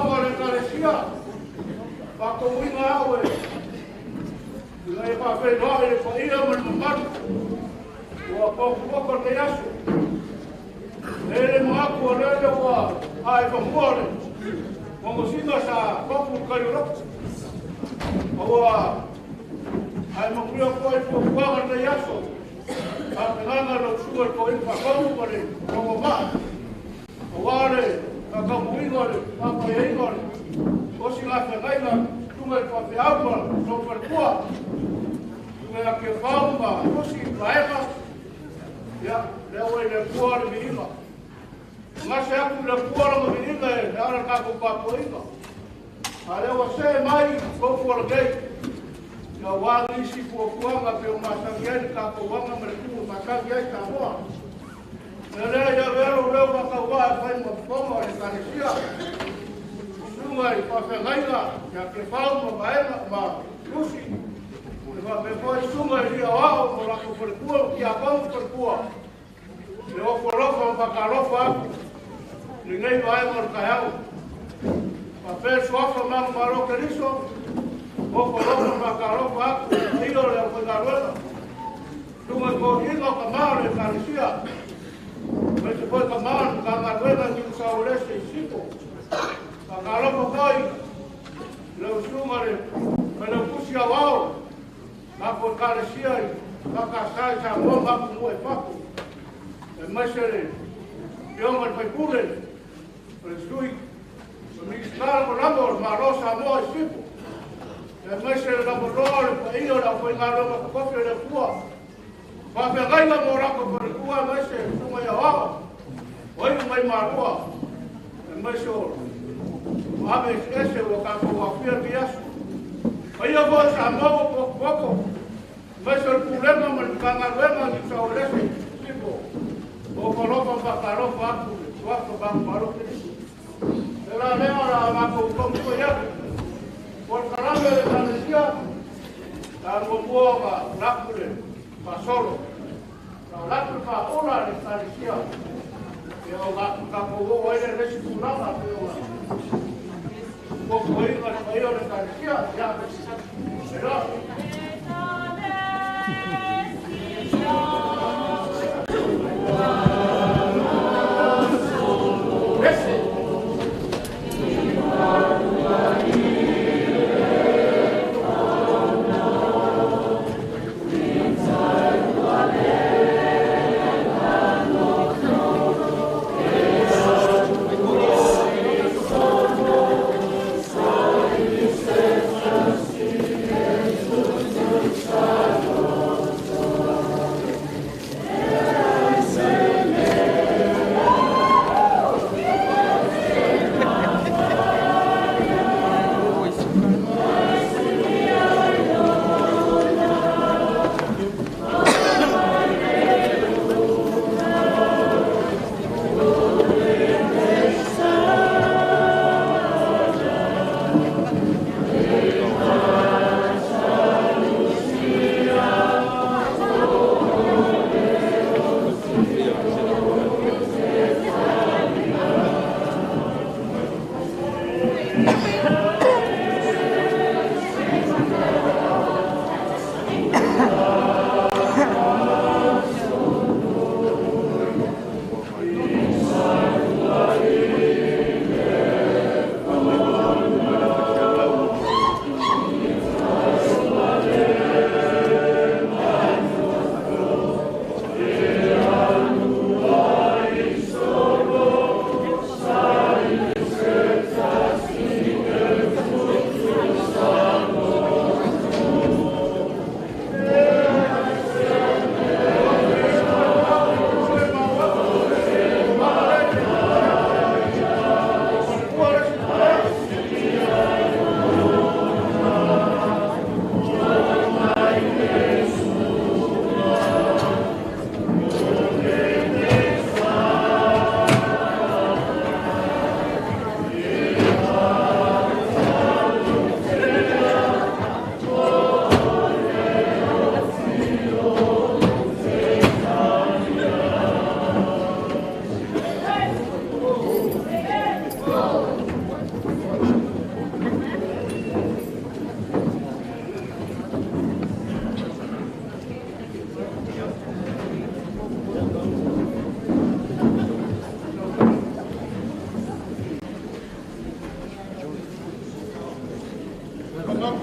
Fofoga o le Ekalesia, faatonuina au e ina ia faafeiloai le paia ma le mamalu ua potopoto lenei aso. E le manatu o lele ua ae fanua le monosina sa tofu le kaioloto. Ua ae manuia foi fuafuaga lenei aso. Faapegana lau susuga i le Toeaina Faatonu ma le Togomaa. Aua le faataunuuina o le faapaiaina o le osigafeagaiga susuga i le faafeau ma lou faletua. Susuga ia Kefau ma Lusi Vaega. Ia, lea ua i le Atua le viiga. Gase atu le Atua lona viiga e ala le tatou tapuaiga. A lea ua see mai tofu o lenei. Ia aua nisi fuafuaga pe o masani ai le tatou aga ma le tu o masani ai Samoa. Ia lea ia avea lou leo faatauvaa e fai ma fofoga o le Ekalesia. Susuga i faafeagaiga ia Kefau ma Vaega ma Lusi. E faapea foi susuga i alii aoao ma latou faletua ma tiakono faletua. Le ofo alofa ma faatalofa atu lenei vaega o le taeao. Faapea le suafa ma manumalo Keriso, ofo alofa ma faatalofa atu i le paia o le aufaigaluega. Susuga i toeaiina o tama o le Ekalesia. Aemaise foi tama o le Matagaluega i Niusauelese i Sisifo. Faatalofa foi i lau susuga le Failautusi Aoao matou Ekalesia i Fakasa i Samoa ma atunuu i fafo. Aemaise le afioga i le faipule, o le sui o Minisita Lagolago o le Malo o Samoa i Sisifo. Aemaise le lavaloa o le paia o le aufaigaluega totofi a le Atua. Faafeagaiga mo latou faletua aemaise susuga i aoao o iu mai Malua. Aemaise o ave eseese ua tatou aofia lenei aso. Paia foi Samoa ua potopoto, aemaise o le Pulega ma le Matagaluega o Niusauelese i Sisifo. Ofo alofa ma faatalofa atu le suafa manumalo Keriso. E la lea o la matou taumafai atu. O le kalame o le Ekalesia, la muamua ona lapu le faasolo. La lapu le faaola le Ekalesia. Ia o tatou oo ai le isi tulaga pe o fuafuaina le paia o le Ekalesia. Ia, e la.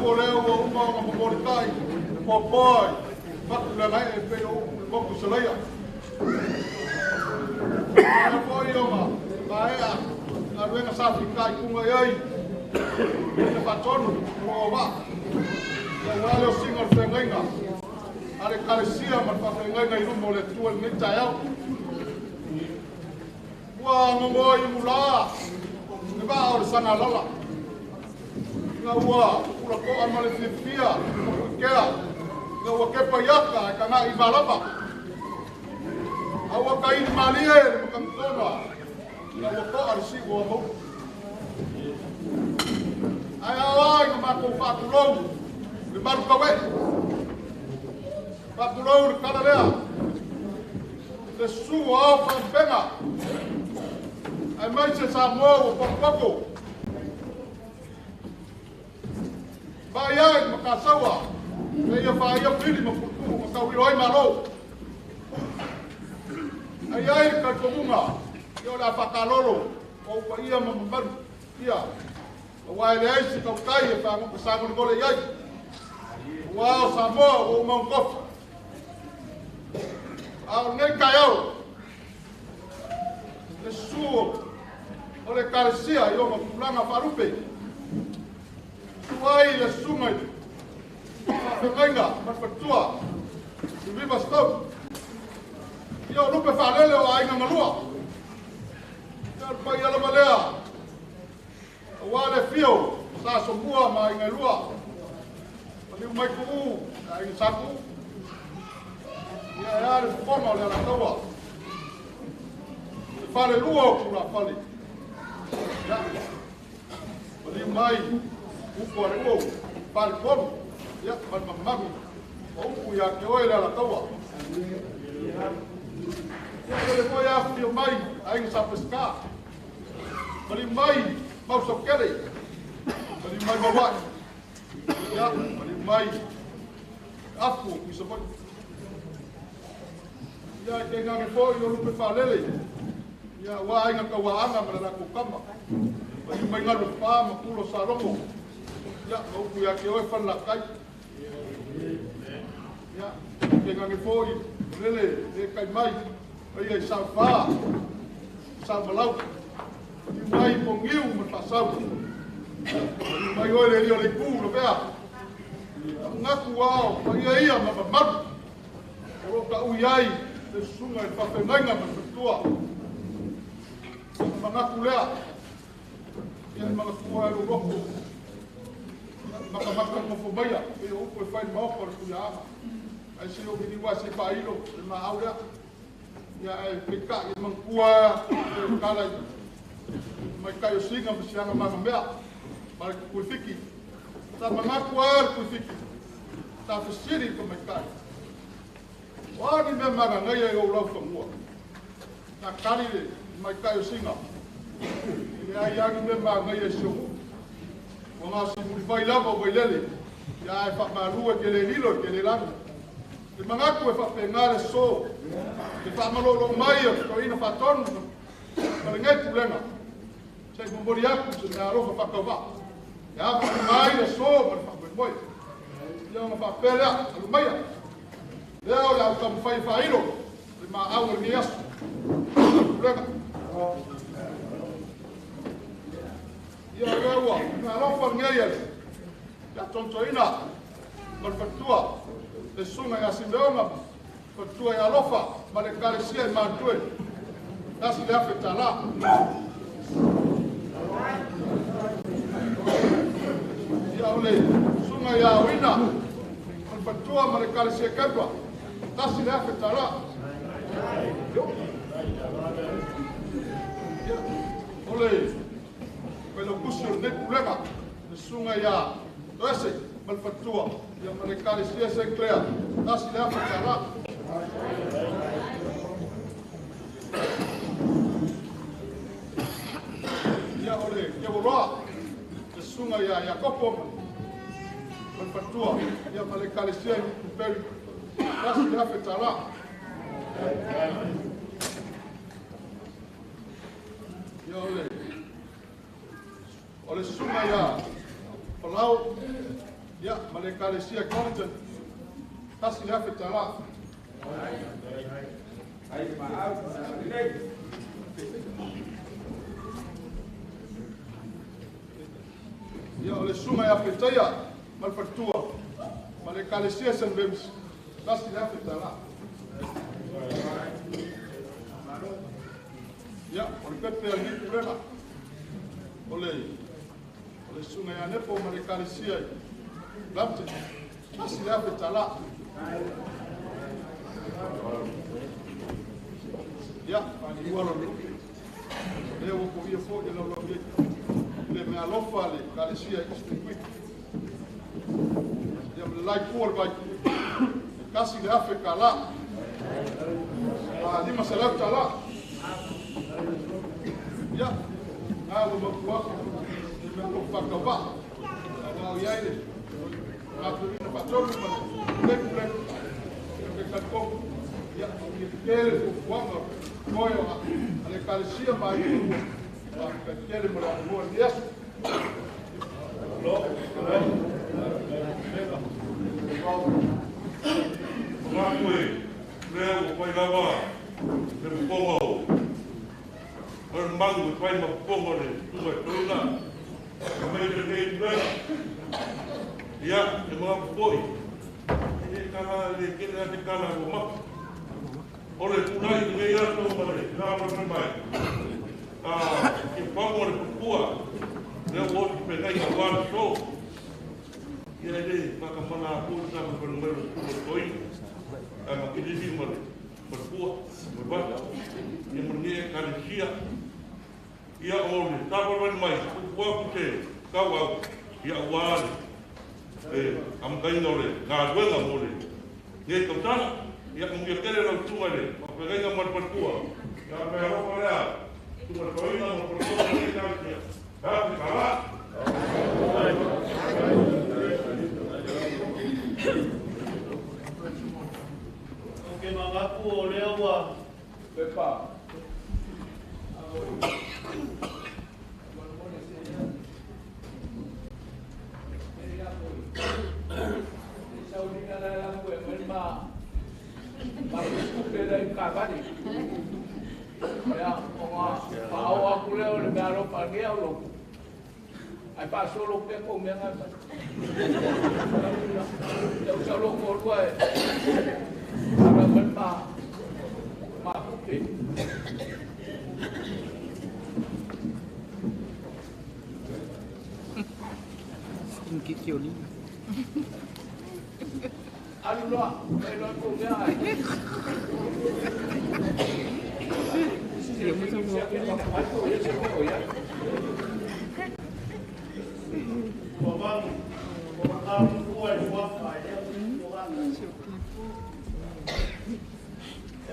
manatu o lea ua uma ona momolitai le puapua i fatu leagae e pei o upu i le motu Salaia. Ua foi ona maea galuega sa fitaituga i ai le faatonu o loo vaa. Aua le osiga o le feagaiga a le Ekalesia ma le faafeagaiga i luma o le Atua i lenei taeao. Ua gogoa i ulā le vaa o le Sagalala, ina ua ulakoa ma le fiafia Tapuikea, ina ua kepa i ata e kaga'i malama. A ua taili malie le matagitona, ina ua to'a le si'u o Amauli. Ae ao ai na matou faatulou le malu taue'e, faatulou le tala lea, le susu o ao faalupega, aemaise Samoa ua potopoto. Vaai ai le Matasaua, seia faaia pili ma puupuu ma tauilo ai Malo. Ai ai le talitonuga, ia o le a faatalolo o ou paia ma mamalu ia, aua e leai se tautai e faasagolegole i ai, aua o Samoa ua uma ona tofi. A o lenei taeao, le susu o le Ekalesia i ona tulaga faalupe, susu ai le susuga i le faafeagaiga ma le faletua i Riverstone, ia o lupe faalele o aiga na lua, ia o le paia lava lea, aua le afio o Sa Asomua ma aiga e lua, maliu mai Tuuu, aiga Sa Tuuu, ia e a le fofoga o le Alataua, le falelua o Tulafale, ia maliu mai upu a le uo, faletolu, ia ma le mamalu o upu ia te oe le Alataua. Ia o le foi afifio mai aiga Sa Peseta, maliu mai Mausaukele, maliu mai Mauai, ia maliu mai afu o Tuisavai. Ia e tainane foi o lupe faalele, ia aua aiga tauaana ma le latou tama, maliu mai galu e fa ma pulo Salogo, ia ma upu ia te oe Falelatai. Ia tainane foi o lele le kai mai, paia i Saufā, Saumalau, maliu mai Pogiu ma le Faasau, maliu mai oe le alii o le itu Lavea. Manatu ao paia ia ma mamalu o loo taui ai le susuga i le faafeagaiga ma le faletua. Manatu lea, ia e manatua e lou loto, matamata nofo maia, pei o upu e fai le maota o le Tuiaana. Ae se o viliua se faailo le maau lea. Ia ae peitai e manatua e tala i maitai o siga ma siaga magamea ma le tuifiki. Sa manatu a le tuifiki, sa fesili i tamaitai. O a ni mea magagaia i ou laufanua? Na tali le maitai o siga, e leai a ni mea magaia i si ou. Ua gasimulifai lava o Vailele, ia ae faamalu e te le lilo e te le lagi. Le manatu e faapena le so, le faamalolo mai o le toeaina faatonu ma lenei pulega, se i momoli atu se meaalofa faatauvaa. E avauma ai le so ma le faamoemoe. Ia ona faapea lea, alu maia. Lea o le au taumafai e faailo le maau o lenei aso. Pulega. Ia lea ua meaalofa lenei e le tontoina ma le faletua, le susuga ia Simeona, faletua ia Alofa ma le Ekalesia i Mantue, $1,000. Ia o le susuga ia Oina, ma le faletua ma le Ekalesia Kepa, $1,000. Ia o le failautusi o lenei pulega, le susuga ia Toese ma le faletua, ia ma le Ekalesia Saint Clair, $1,000. Ia o le Kevoloa, le susuga ia Iakopo ma le faletua, ia ma le Ekalesia i Nuperi, $1,000. Ia o le susuga ia Palau Ia, ma le Ekalesia Compton, $1,000. Ia, o le susuga ia Petaia ma le faletua ma le Ekalesia St. James, $1,000. Ia, o le pepe a lenei pulega, o le susuga ia Nepo ma le Ekalesia i Lambton, $1,000. Ia, ua lo lupe. Lea ua ko ia fo i lau lau ia. Le mea alofa le Ekalesia i Eastern Creek. Ia, ma le lai pua le vai. $1,000. $500. Ia, ngā ua mapu aku. Le mea alofa whakawā. Ngā o iai le. Ngā purina whatolu ma le leku. Ke katoko. Ia, o ia kele fuafuaga. Koe o a le Ekalesia ma i ua. Ka kele mo le atunuu ni aso. Ngā koe, lea ua pai lava, le poponga o. O le mangu e pai ma poponga le tunga e toina. E mei le nei tulega. Ia, e mga popoi. E kala, le kele a te kala ua maka. O le tunai i nei aso ma le ngā mai mai. Ke pango le pupua, lea ua oti pe ngai a wā so. Ia e le whakamana a kō sa ma whanau mai o tunga toina. A ma kirisi ma le pupua, ma wata. Ia ma ni e kalesia. Ia o le tāpalwani mai, pupua ku te kau au. Ia ua le. E amkaina o le ngā ruenga mo le. Nei kautana. Ia mungia kere lau tunga le. Ma pegainga ma le pupua. Ia mea ropa lea. Tunga toina ma pupua le kalesia. Hapi kala. O ke mangaku o lea ua Pepa. Ai paso pe ko me nga. Ya usa lo ko lua e. Ara ma ma kupe. Kikioli. Alu loa, e loa ko mea ai. E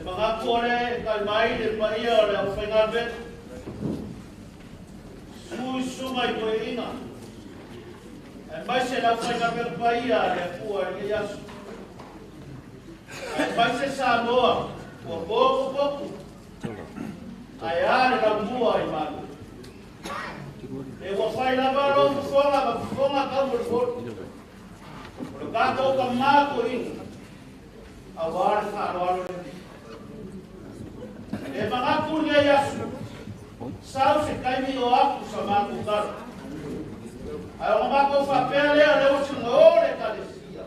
mangaku o le kai mai le paia o le au whaingalwe. Sui sunga i koe ina. E mai se le au whaingalwe paia le pua i le aso. E mai se Samoa, ua poku poku. Ai a le lamua i malu. E ua whai lava lo fufonga ma fufonga kau mo le fotu. O le kātou ka māko ina. A wā le whaaloalo le. E mangaku nei aso. Sau se kaimi o aku sa mākou karo. Ai o mākou whapea lea le o singa o le kalesia.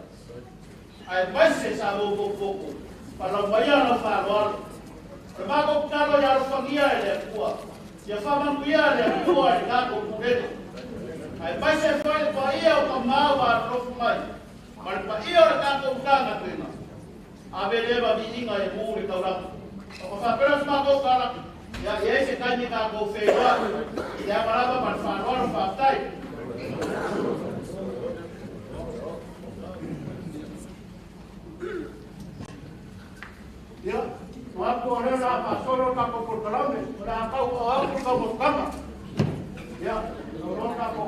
Ai mai se sa mou poko. Palau mai ana whaaloalo. O le mākou karo i alofangia e le akua. Ia whamanguia le akua i kākou purena. Ai mai se whai le paia o ka māua a rofu mai. Ma le paia o le kākou kānga tēnā. A ve leva viinga e mū le tauranga. O ka whapera se mākou kara. Ia e se taimi kākou whenua. Ia marama ma le whanoano whātai. Ia, māku o rena a whasoro ka koporkalame. O le akau o au ka mokama. Ia, o rona ko.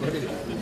Gracias.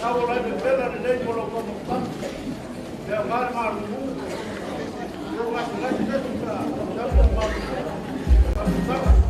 Tau lai me pela le nei mo lo komo tam. Ia mar mar mu. Yo ga la te ta tau ma ma.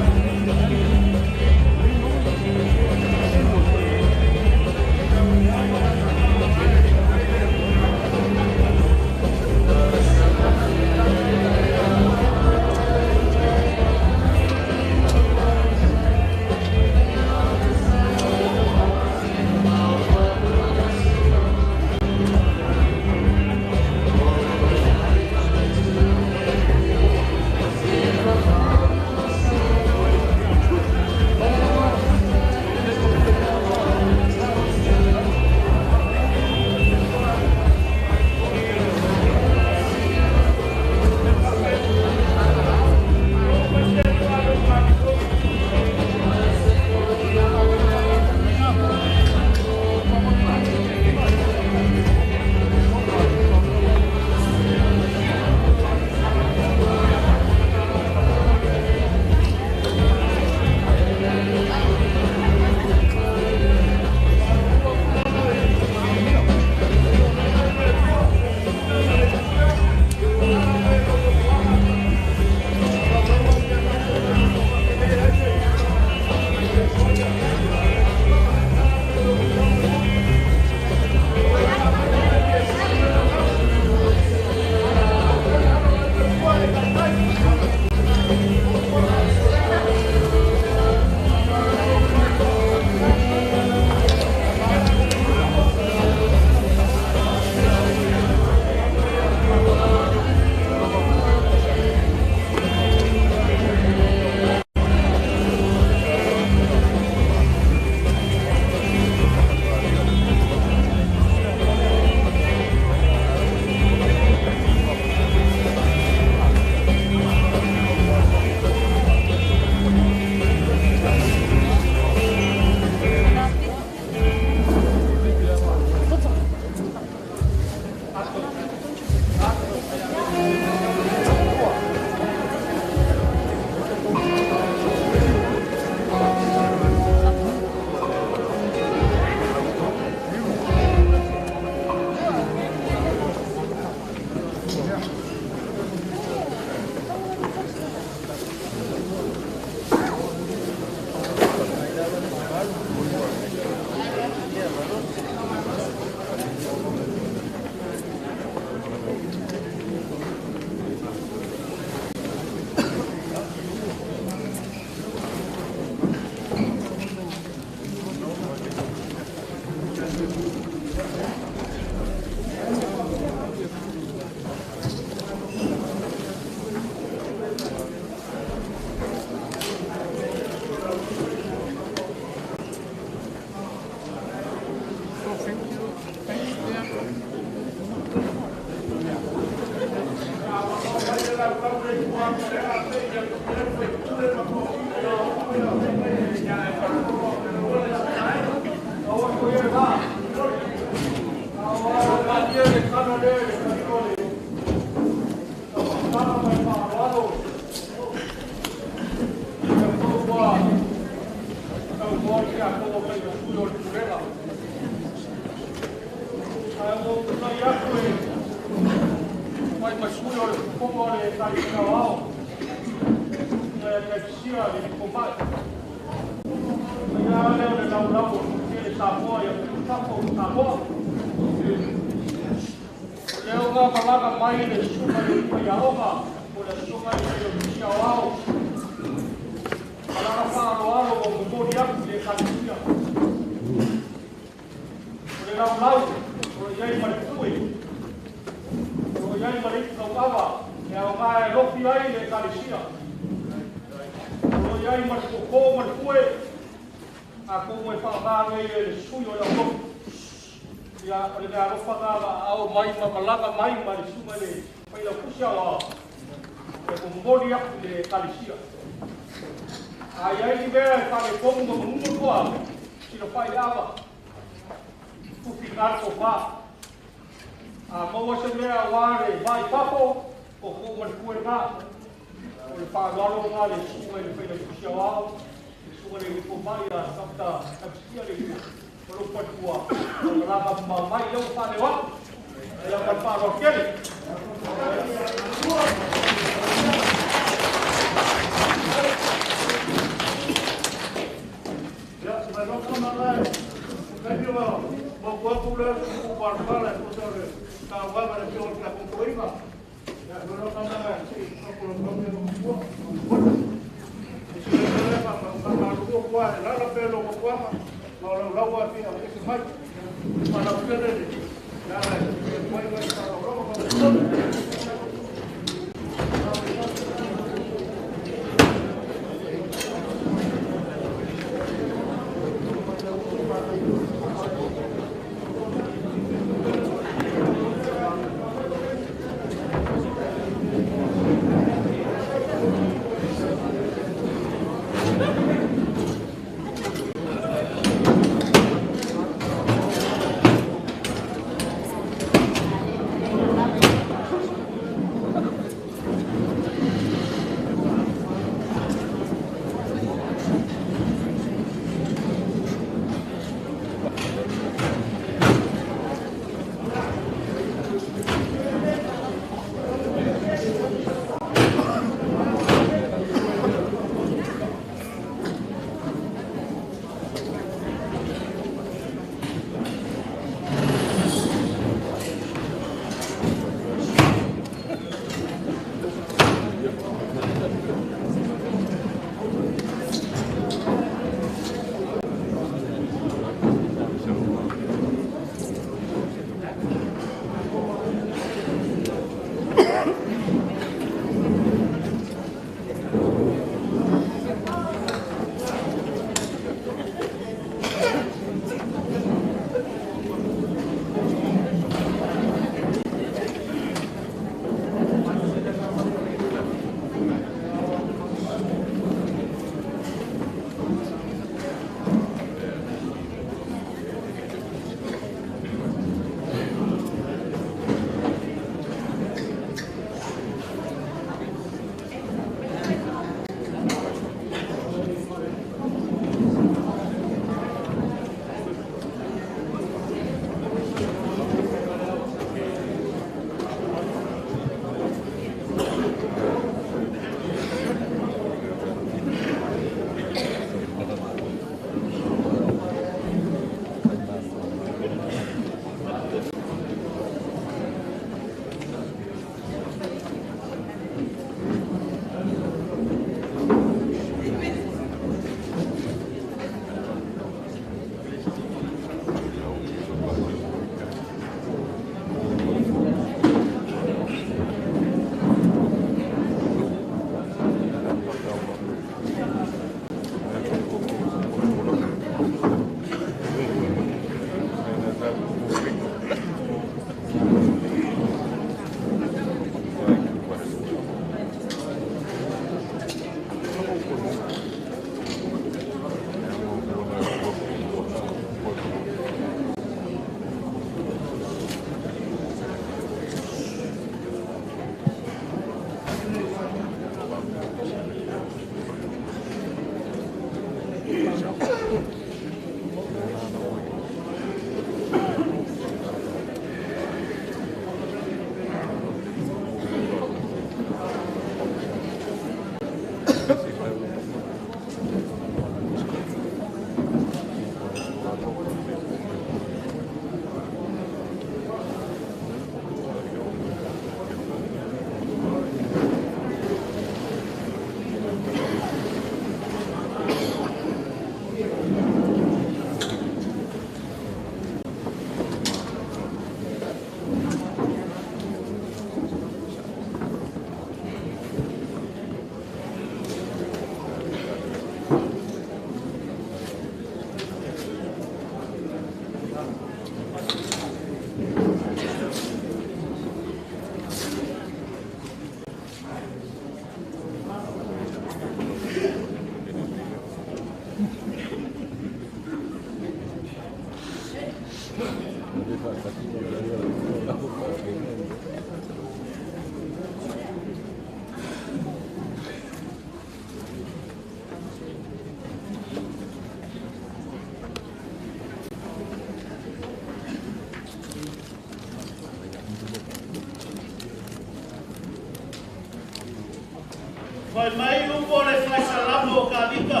Fai mai upo le fai salamo o Kavika.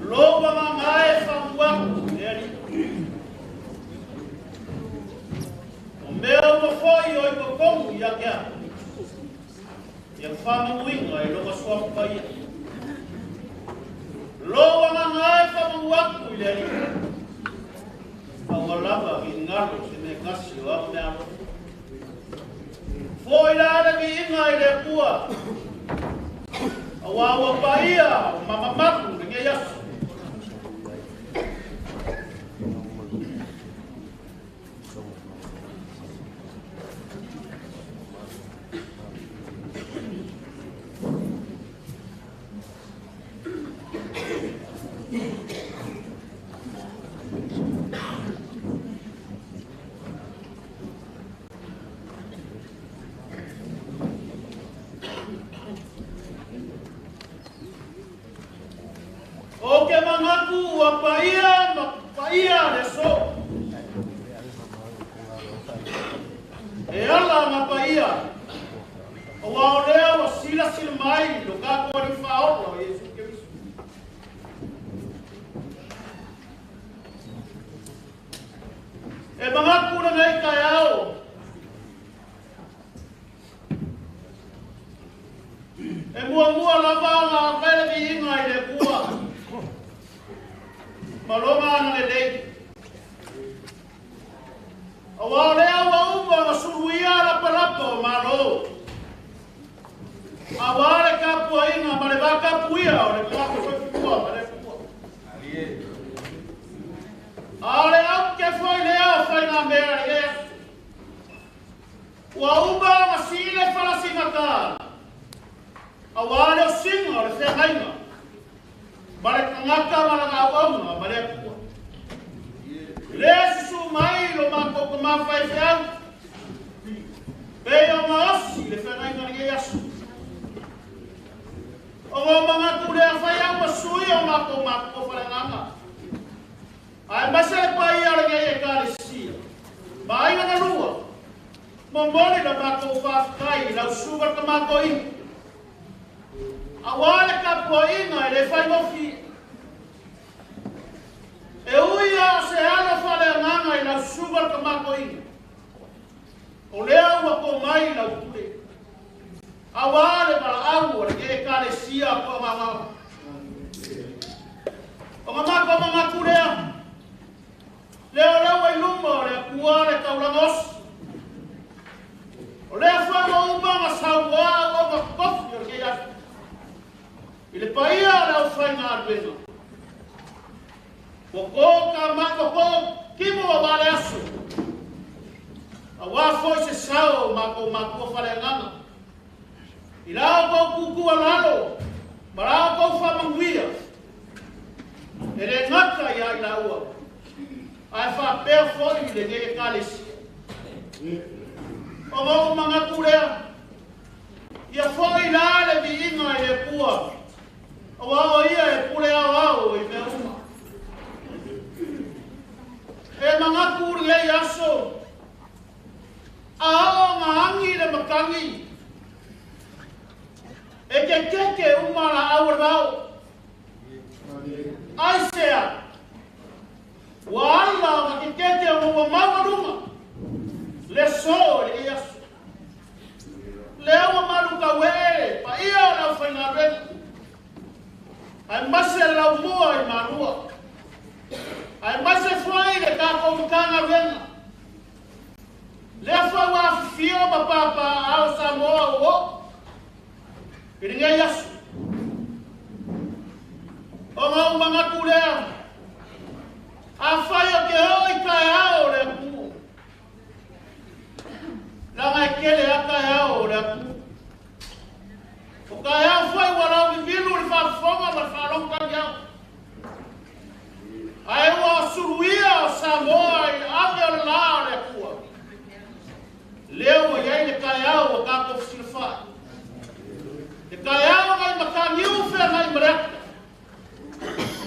Loa mangae whanguaku e ali. O mea ua foi o i kokongu ia kea. Ia whangamuinga e loka suaku paia. Loa mangae whanguaku i le ali. Aua lava i ngalo se me kasi o au mea alofa. Foi la le viinga i le kua. Aua ua paia o mamamaku le ngei aso. O ke mangaku ua paia ma paia le so. E ala nga paia. O wa o lea ua sila sila mai lo kako ali whaola o Iesu Keriso. E mangaku na nei kai ao. E mua mua lava nga vele viinga i le kua. Malonga ana le lei. Aua o lea ua uma nga suluia la palapa o malo. Aua le kapuainga ma le vakapuia o le kuako soifua ma le kua. A o le au ke foi lea o whainga mea le ea. Ua uma nga sile falasinga. Aua le o singa o le whengainga. Ma le kangaka ma le ngauaunga ma le akua. Le susu mai lo mako ka mawhai whiau. Pei o maosi le whengainga ni e asu. O ngā mangatu le awhai au masui o mako mako wharenganga. Ai masa le pai a le ngei e kālesia. Ma ainga na lua. Momoli la mako whawhai lau sugar ka mako i. Aua le kapuainga e le whaingofi. E ui a se alo whale anganga i lau sugar ka mako inga. O lea ua ko mai lau pule. Aua le mala au o le ke kālesia ko nganga. O ngā mako mga kulea. Leo leo i luma o le akua le kaulanga osi. O lea whainga uma nga saua o nga kofi o le ke afi. I le paia o le au whainga aluenga. Ko ko ka mako ko kimo wa wale aso. A wā foi se sao mako mako whale nganga. I lao kau kuku a lalo, ma lao kau whamanguia. E le ngata ia i laua. Ai whapea foi i le ngei kālesia. O ngau mangatu lea. Ia foi la le viinga i le pua. Auā o ia e pule aoao i mea uma. E manatu lenei aso, a oo ina agi le matagi, e kekeke uma laau o le vao. Aisea? Ua ala ona kekeke ona ua maualuga le aso i lenei aso. Lea ua malutauee le paia o le aufaigaluega, aemaise le laumua i Malua, aemaise foi le tatou Matagaluega. Lea foi ua afifio ma papaaao Samoa ua oo i lenei aso. Ona ou manatu lea, afai ou te oo i taeao o le atunuu, leaga e tele lava taeao o le atunuu. O taeao foi ua lauvivilu le faafofoga ma le faalogo tagiao. Ae ua suluia o Samoa i le ave o le lā o le Atua. Lea ua i ai le taeao ua tatou fesilafai. Le taeao nai Mataniu feagai ma le ata.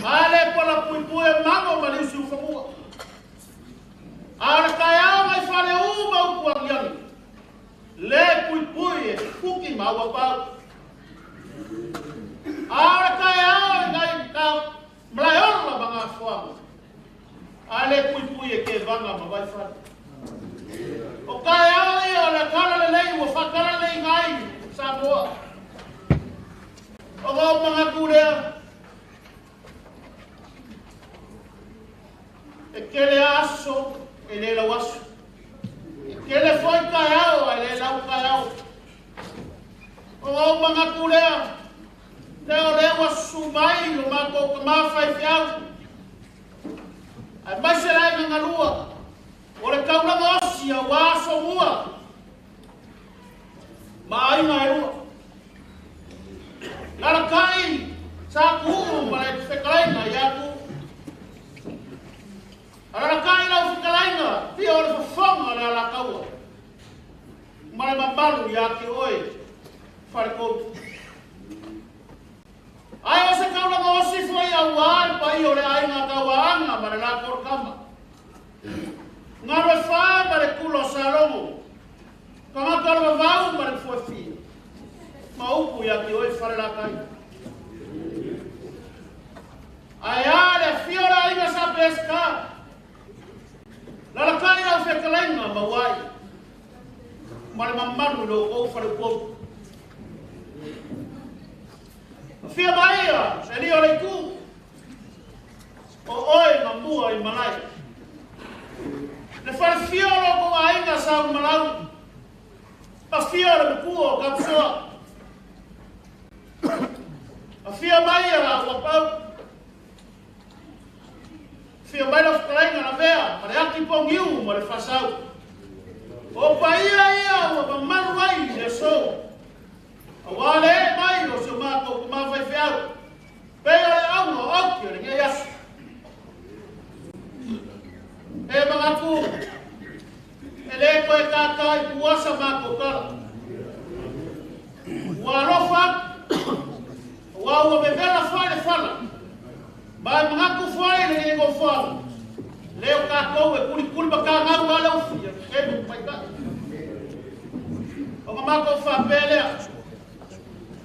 A le palapuipui e mago ma liusiufanua. A o le taeao nai Faleu ma Utuagiagi. Le puipui e kuki ma auapau. A o le taeao i nai ka Malaeola ma Gafoaga. A le puipui e Kevaga ma Vaifale. O taeao ia o le tala lelei ua faatalaleiga ai Samoa. Ona ou manatu lea, e tele aso e le lau aso. E tele foi taeao ae le lau taeao. Ona ou manatu lea, lea o lea ua susu mai lo matou tama faifeau, aemaise le aiga galua, o le taulaga osi auā Asomua ma aiga e lua. Lalakai sa Tuuu ma le fetalaiga ia Tuuu. Alalakai lau fetalaiga fia o le fofoga o le Alataua ma le mamalu ia te oe Faletolu. Ae o se taulaga osi foi auā le paia o le aiga Tauaana ma le latou tama. Galuefa ma le kula o Salogo, tagata o le vavau ma le fuefia, ma upu ia te oe Falelatai. Ae a le afio o le aiga sa Peseta, lalakai lau fetalaiga ma uai, ma le mamalu i lo outou faleupolu. Afia mai ia Elia o le Itu, o oe na mua i malae. Le falefia o lo kou aiga sa Umalau, afia o le matua o Kapusoa. Afia mai ia ua pau. Afia mai lau fetalaiga Lavea ma le ati pogiu ma le fasau. O paia ia ua mamalu ai i le aso. Auā le ee mai o si o matou tama faifeau, pei o le auga o auki o lenei aso. E manatu, e le toe tātā i puasa matou tala. Ua alofa atu, auā ua vevela foi le fala, ma e manatu foi lenei nofoaga, le o tatou e kulikuli ma kagau a le ufi, e ke maitaitai. Ona matou faapea lea,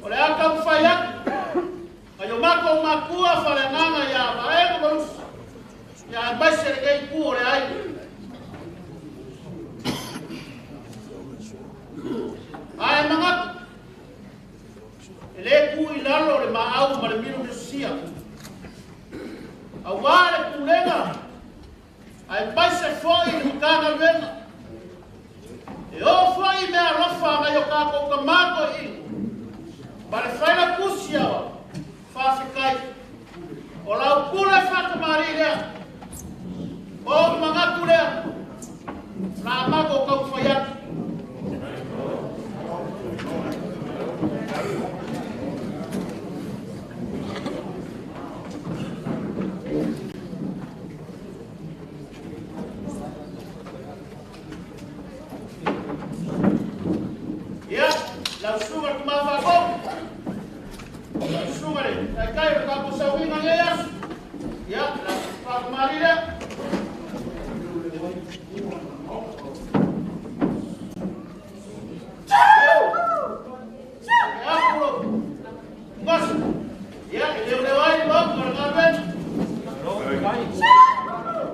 o le a taumafai atu nai o matou matua faaleagaga ia Vaega ma Lusi, ia aemaise lenei itu o le aiga. Ae manatu, e le tu i lalo le maau ma le milomilosia, auā le pulega aemaise foi le Matagaluega. E oo foi i meaalofa nai o tatou tama toeaina ma le failautusi ao faafetai. O lau pule faatamalii lea, o ou manatu lea, o le a matou taumafai atu. Ia, lau susuga i le Tama Faatonu, lau susuga i le le taitai o le tatou sauiga nei aso. Ia, le faakamali lea. Ia, e leoleo ai le maota o le galuega.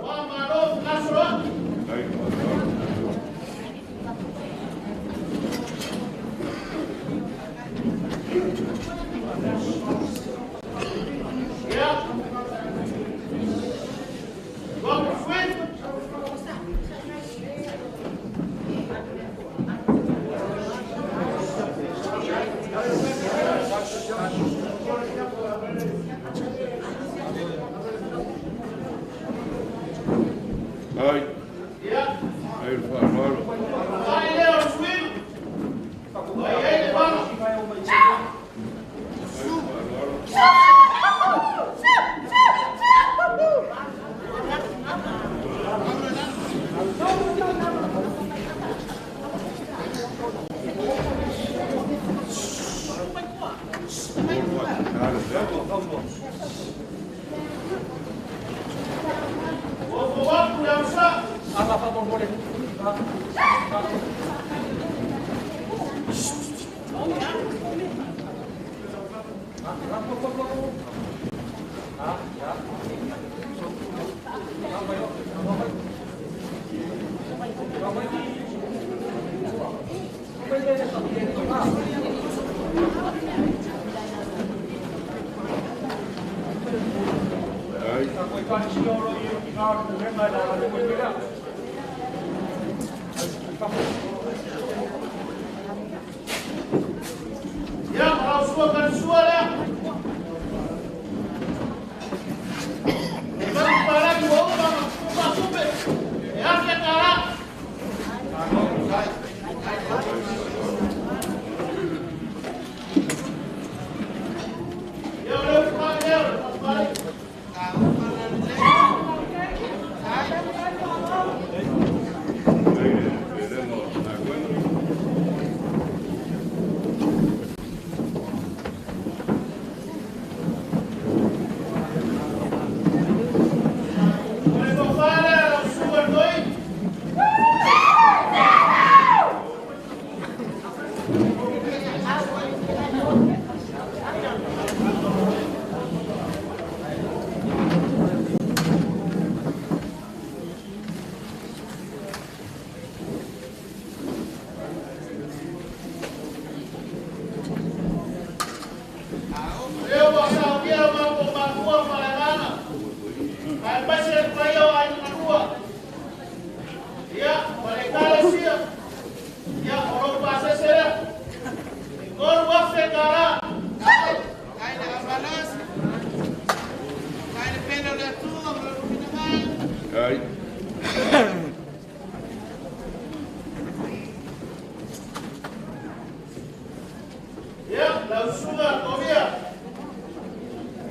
Ua malo gasoloa. Ia, Logo sui. Ai. Ia. Ai le faaaloalo. Ai lea o le sui. Ai ai le vala. Ai le faaaloalo. Ua fou atu le ausa. Ai. Ia, ma lau sua kanisua lea. E manu palagi ua uma ma kupa tupe. E afe tala. Ia, o leo fukani lea o le faakamali. Ai le pelega o le galuega. O le tofa lea lau susuga i le toi. Lea ua saunia o matou matua ma le agaga. Aemaise le paia o aiga malua. Ia, ma le ekalesia. Ia, o lou pasese lea. E $3,000. Ai. Ia, lau susuga Tovia.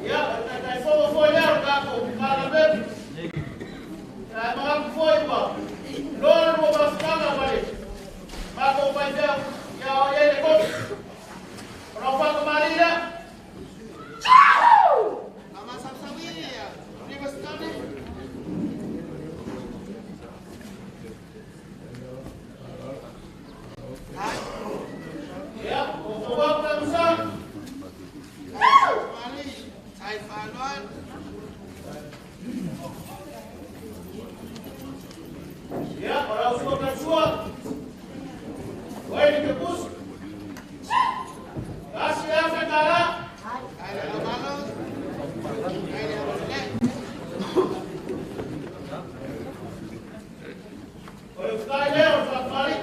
Ia, o le taitaifono foi lea o le tatou Palamene. Ae manatu foi ua loa le lua mafutaga ma le matou faifeau ia o i ai le kopi. O lau faakamali lea. Ia, o fou atu le musa. Ia, o lau susuga Kanisua. Oi le kepusi. $1,000. O le fukai lea o le faakamali.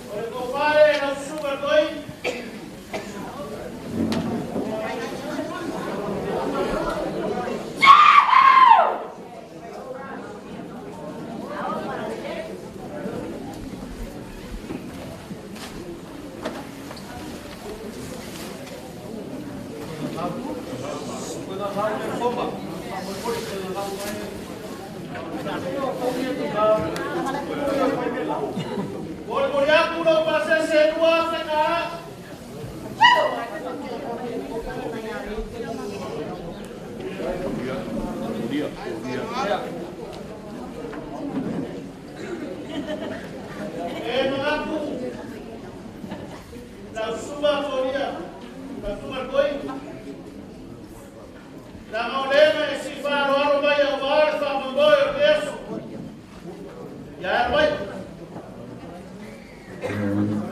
O le tofa lea i lau susuga i le toi. Moli aku lau pasese 2,000. E mengaku lau suba koria, lau suba koi. La maulena e si fa alo alo mai au vaar fa mamboe o leso. Ia e mai.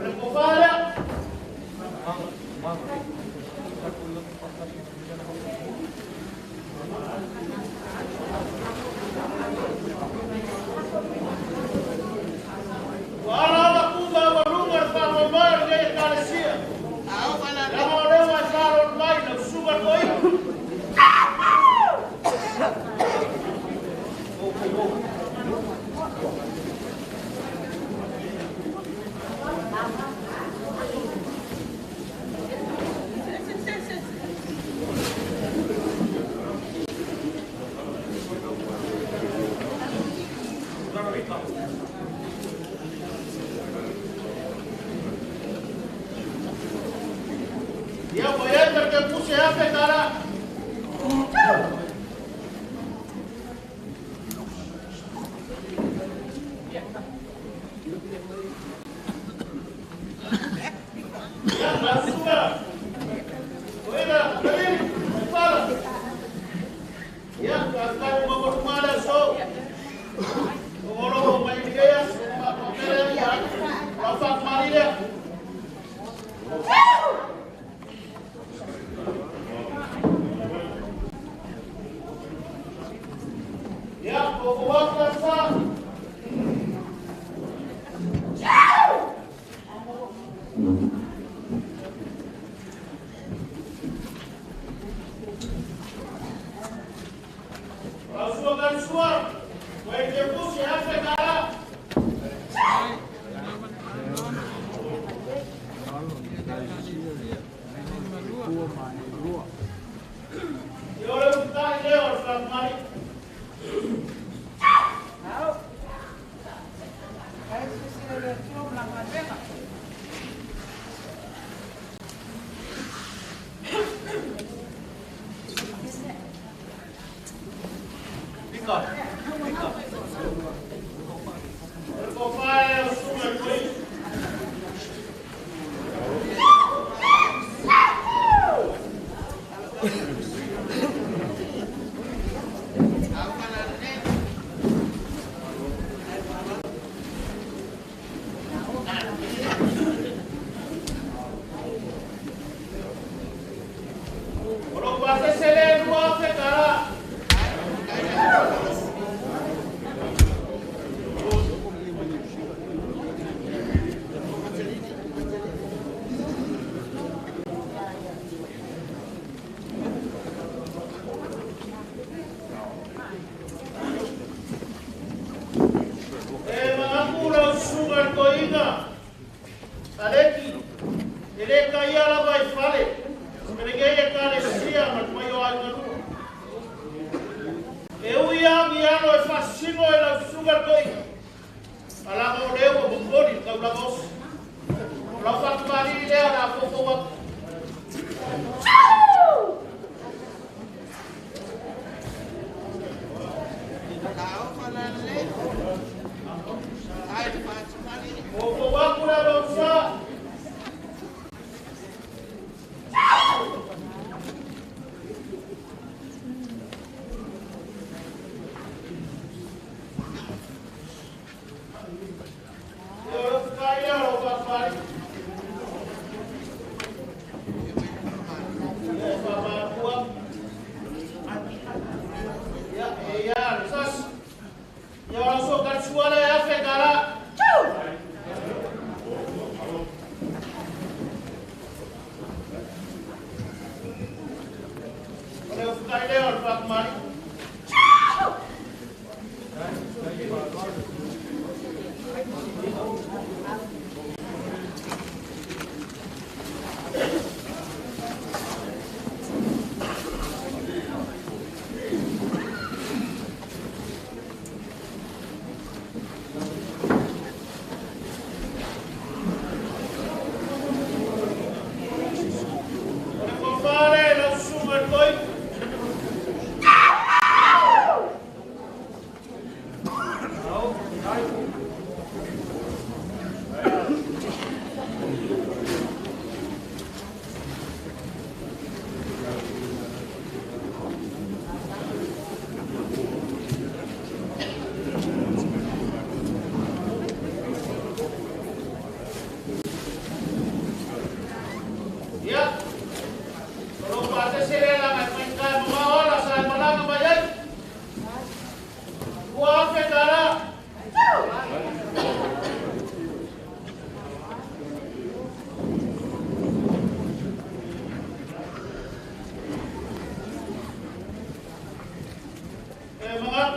Rekofara. Wala la kuba walunga fa mamboe o le kalesia. La maulena e fa alo mai lau suba koi. Ya voy a que puse a pegar.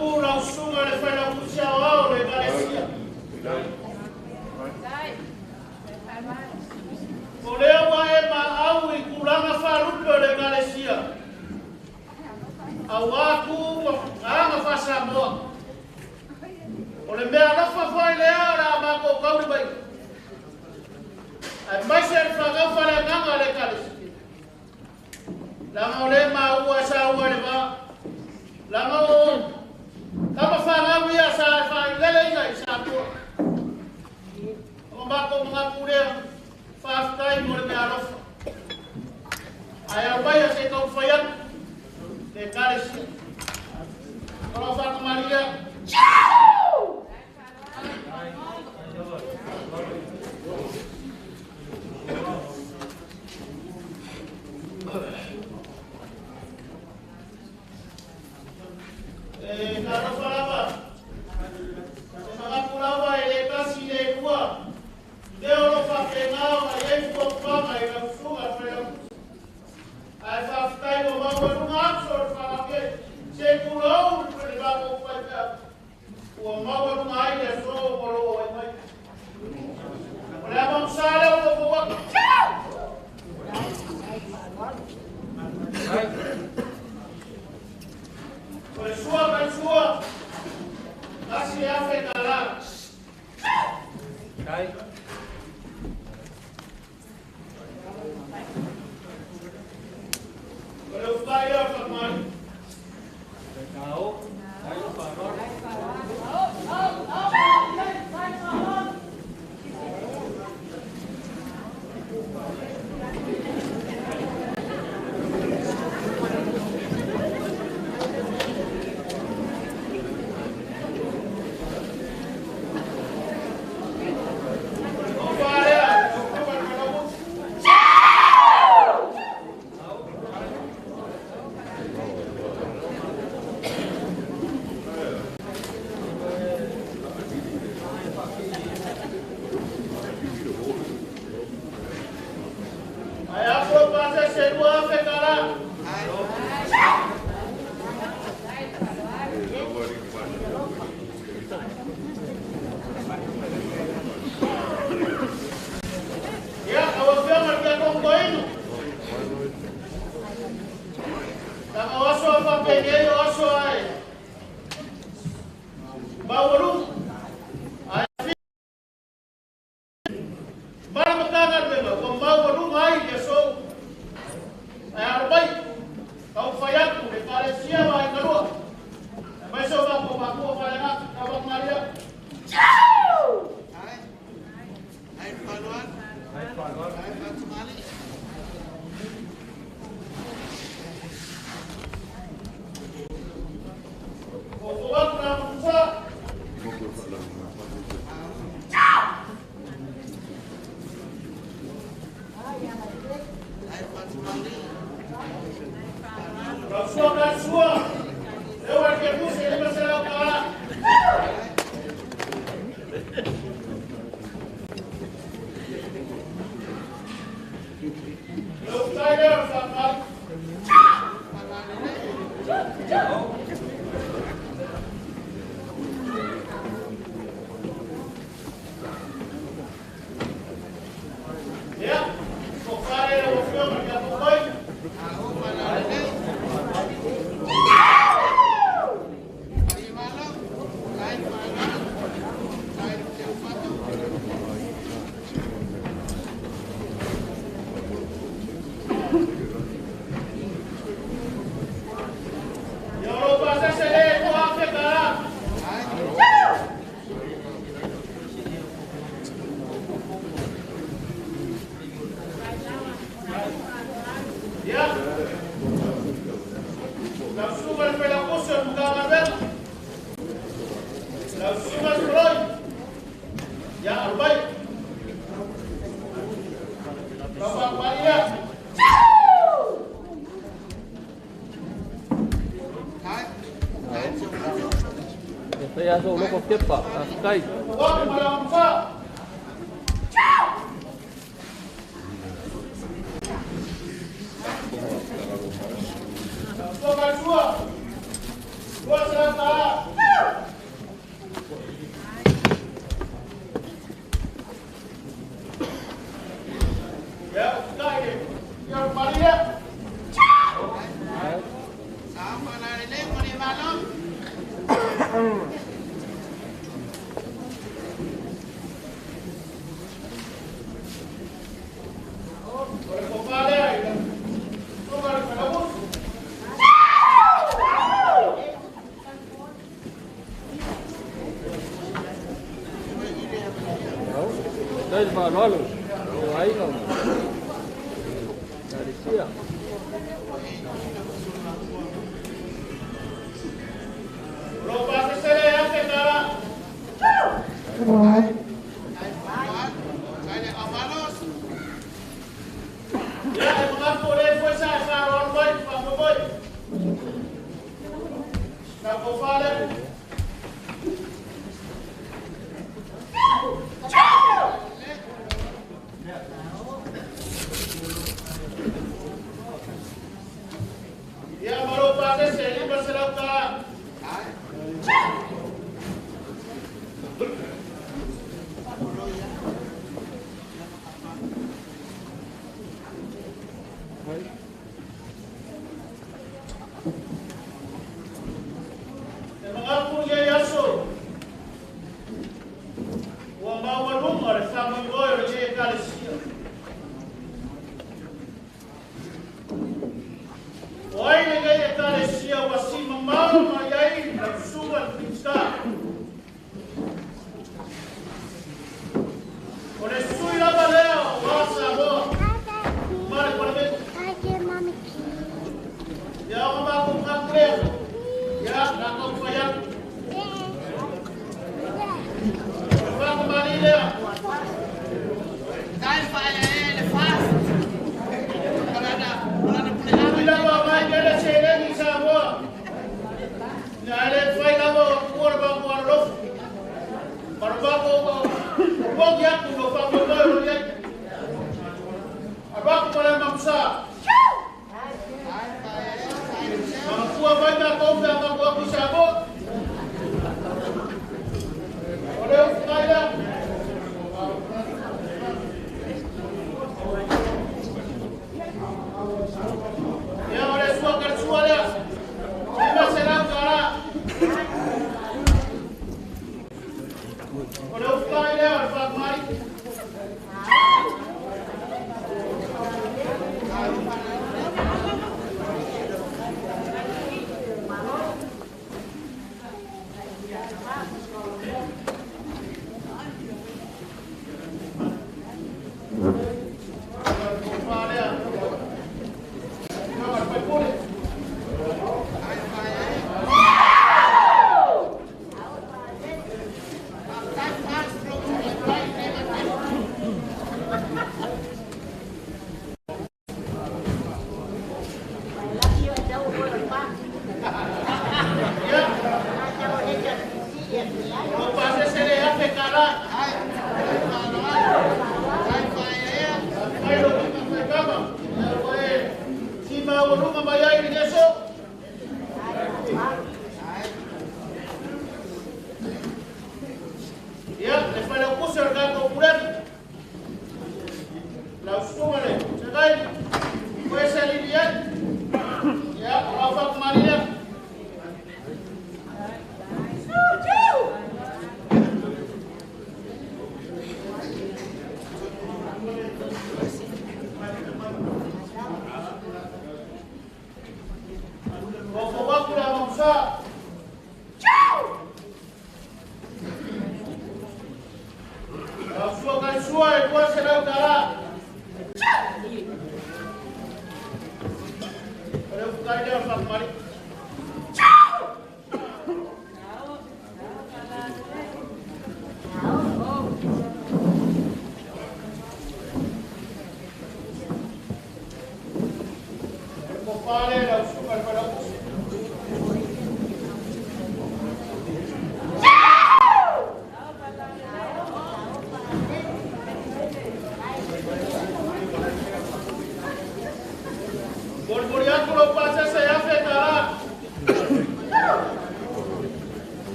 atu lau susuga le Failautusi Aoao o le Ekalesia. O lea ua e maau i tulaga faalupe o le Ekalesia, auā tu ma aga faa-Samoa. O le mea alofa foi lea o le a matou taulimaina, aemaise le fanau faaleagaga a le Ekalesia. Leaga o lea e maua e saua i le va, leaga o tama fanau ia sa e faaileleina i Samoa. O matou manatu lea, faafetai mo le mea alofa. Ae aumaia se i taumafai atu le Ekalesia. O lau faatamalii lea. E talofa lava, e manatu lava e le tasi le lua, mea o lo o faapena ona i ai fuafuaga i lau susuga le Failautusi. Ae faafetai ua maualuga aso o le fanau se tulou le matou faifeau, ua maualuga ai le aso ma lo o ai mai. O le amagusa lea o lo o atu. O le sua kai sua, tasi e afe tala. O le utai lea o whakamai. O wharea, o kuka te whakamutu. Ae afu o pasese lua afe tala. Ia, lau afioga i le Tiakono Toeaina. Leaga o aso a faapenei o aso ae maualuga. Ae ma le Matagaluega ua maualuga ai le aso. Ae alo mai, taumafai atu le Ekalesia ma Aiga Lua, aemaise o matou matua faaleagaga, Taumatua. O fou atu le amagusa. Lau sua kai sua, leo e ke puse e 500 tala. Le utai lea o le whakamai. Ia, o whare lau afioga i le Tiakono Toeaina. Ia o lou pasese le e 2,000 tala. Ia, lau susuga i le Failautusi o le Matagaluega. Lau susuga i le Soloi. Ia, alo mai. Lau faatamalii lea. E fai aso o loko kepa, faafetai. O atu ma le amagusa. Lau sua kai sua, 200 tala. Ai le faaaloalo o aiga ma ekalesia. O loo pasese le afe tala. Ia, e manatu o lē foi sa e faaaloalo mai faamoemoe. Tatou fale. Ia, ma lou pasese e 500 tala. E manatu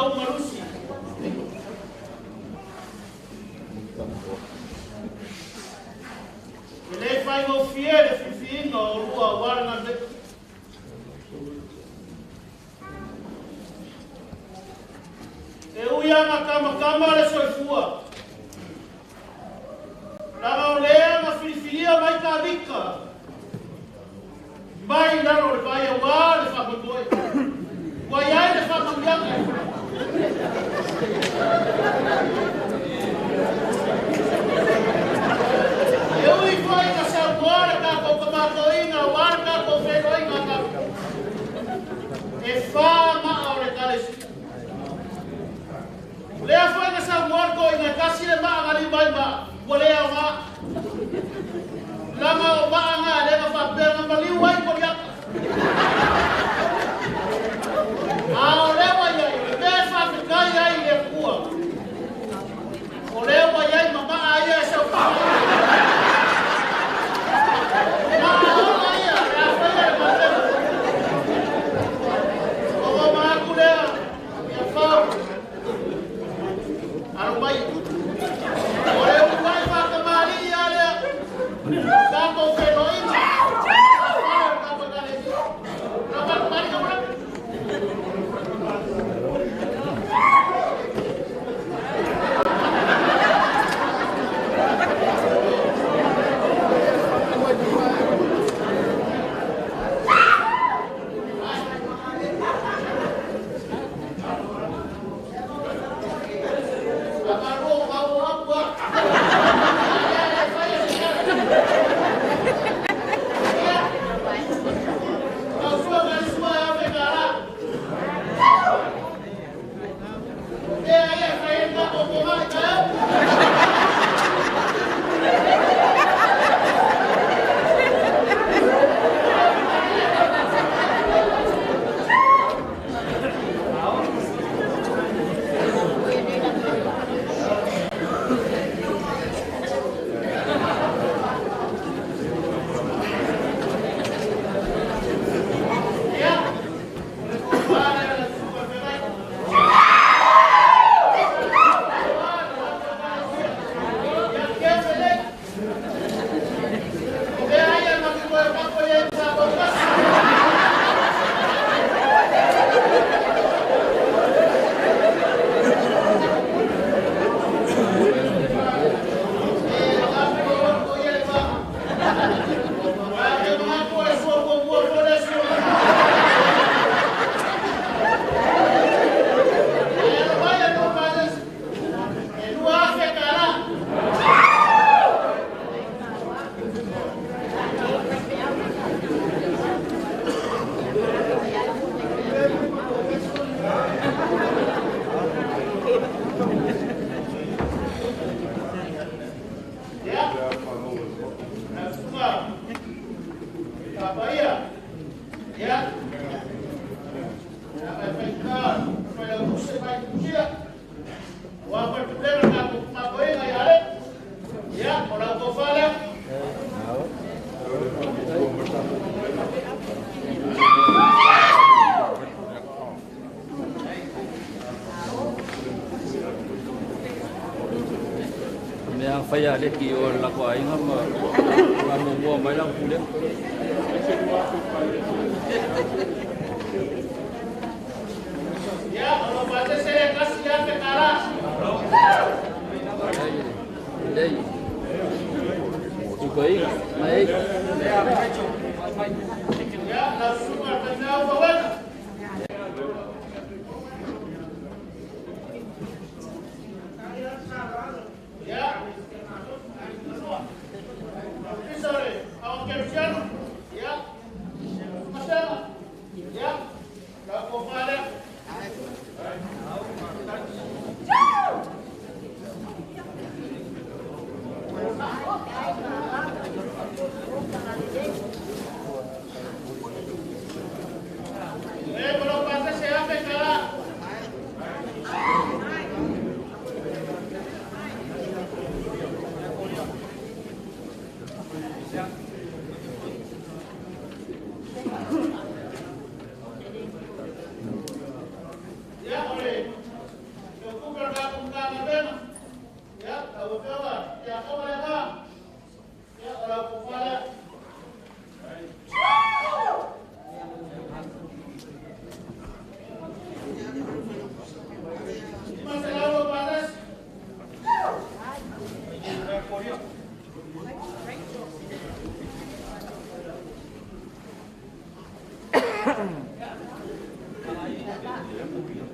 lou malosi. E lē faigofie le filifiiga o olua auā le galuega. E ui aga kamakama le soifua. Laga o lea na filifilia mai Tavika. Mai lalo o le vai auā le faamoemoe. Ua iai le faamanuiaga. E ui foi na saunoa le tatou kamatoiga auā le tatou feiloaiga a tatou. E fā maa o le ekalesia. O lea foi na saunoa le toeaina e tasi le maa na lima ai maa, ua le aoga. Laga o maa na lea na faapea na maliu ai Koliata. A o lea ua i ai, o le mea e faafetai ai i le Atua, o lea ua i ai ma maa ia e sausau ai. O maa ola ia e afaia le galuega. O goma atu lea ia fau. Alo mai. O le uluai faatamalii lava lea. Tatou feiloaiga. Fale o le tatou Ekalesia. Lau faatamalii ka manatu. Faamalo o atu a. Lea le faia se tala. Ia. Lau suaga le sua e ave tala. Ea ia fai ai tatou tomai taeao. Ia. O le tofa lea le susuga i le feagaiga. Ia keme lei. O mea ia na te toe papo i ai ma sa tasi. E afe o o ia le va. Ae te manatu o le sua muamua foi le sua. E alo mai a no faatasi. E 2,000 tala. Ia. Na susuga. Papaia. Ia. Ia mai faigata. Fai lau tuse mai tusia. Ua fai pulega tatou matoega ia le. Ia, o lau tofa lea. Mea faia le ki o la ko aiga ma ma muamua mai la pulega. Ia, o lo faatasi le 1,000 tala. Lei. Tukai mai. Ia, lau susuga le faifeau fauega. Ia. Ofisa o le Ao Kerisiano. Ia. Masega. Ia. Lau tofa lea. Thank you.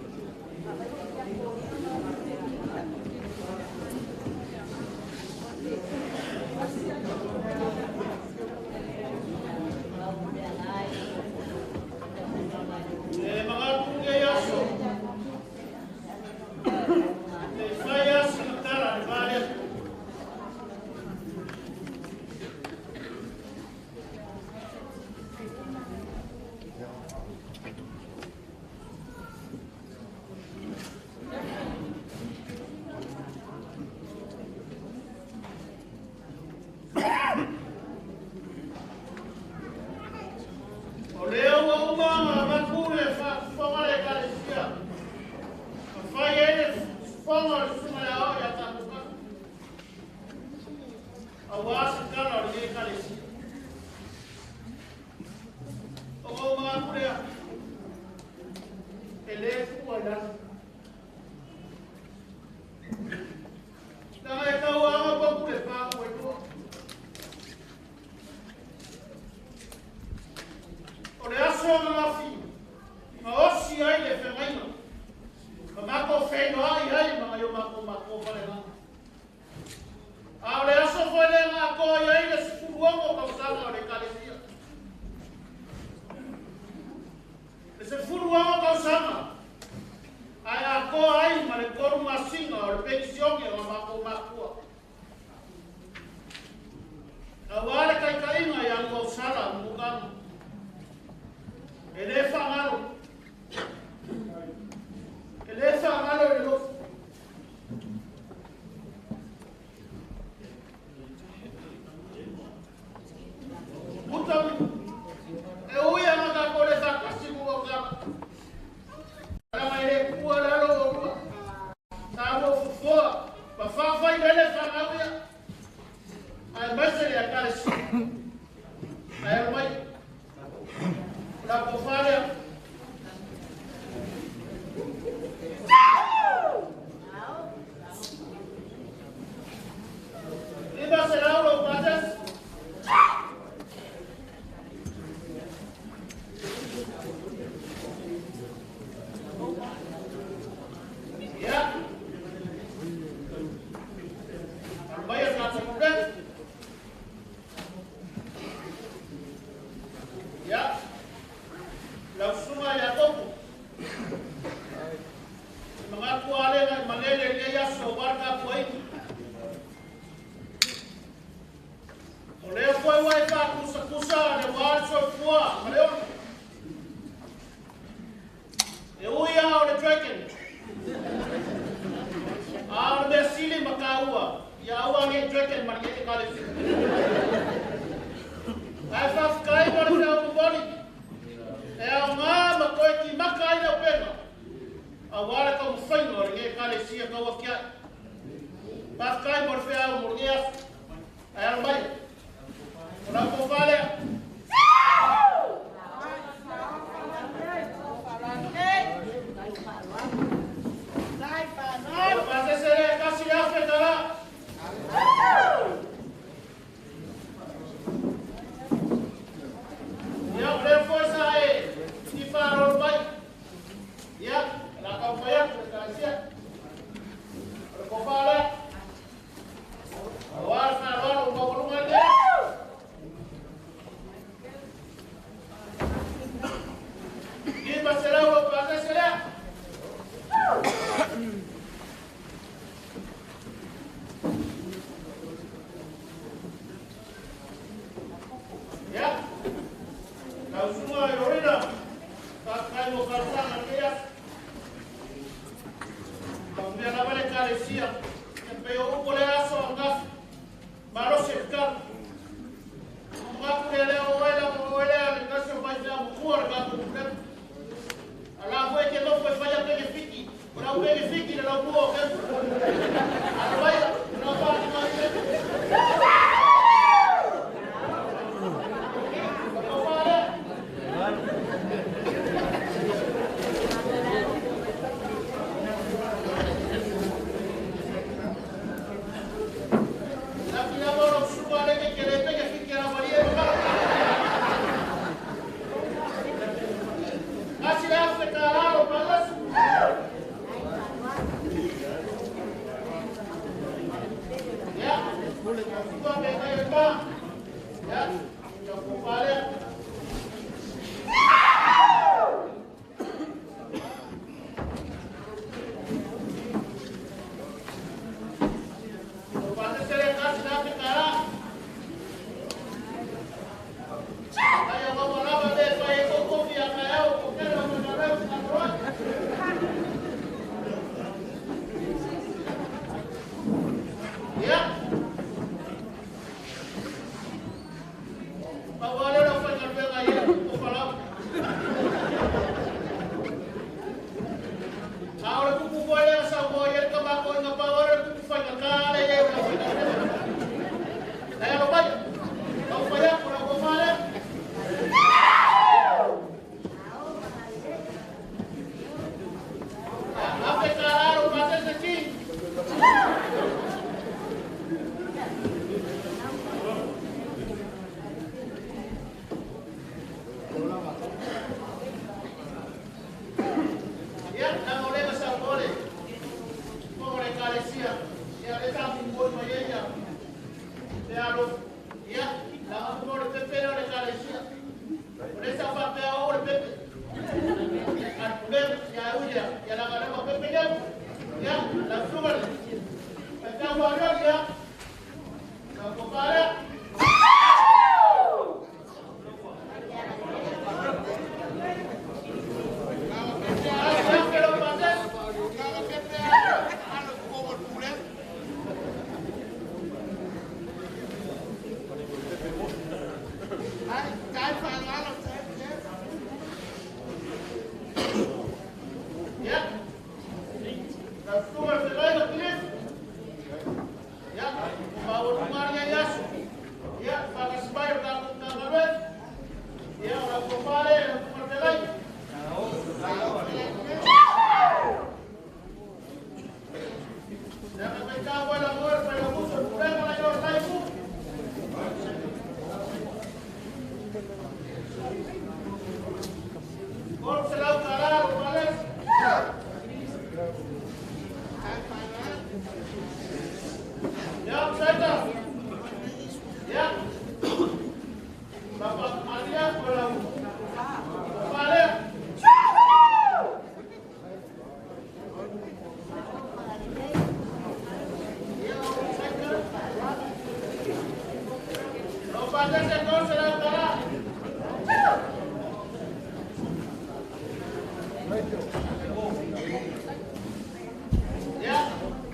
Ya,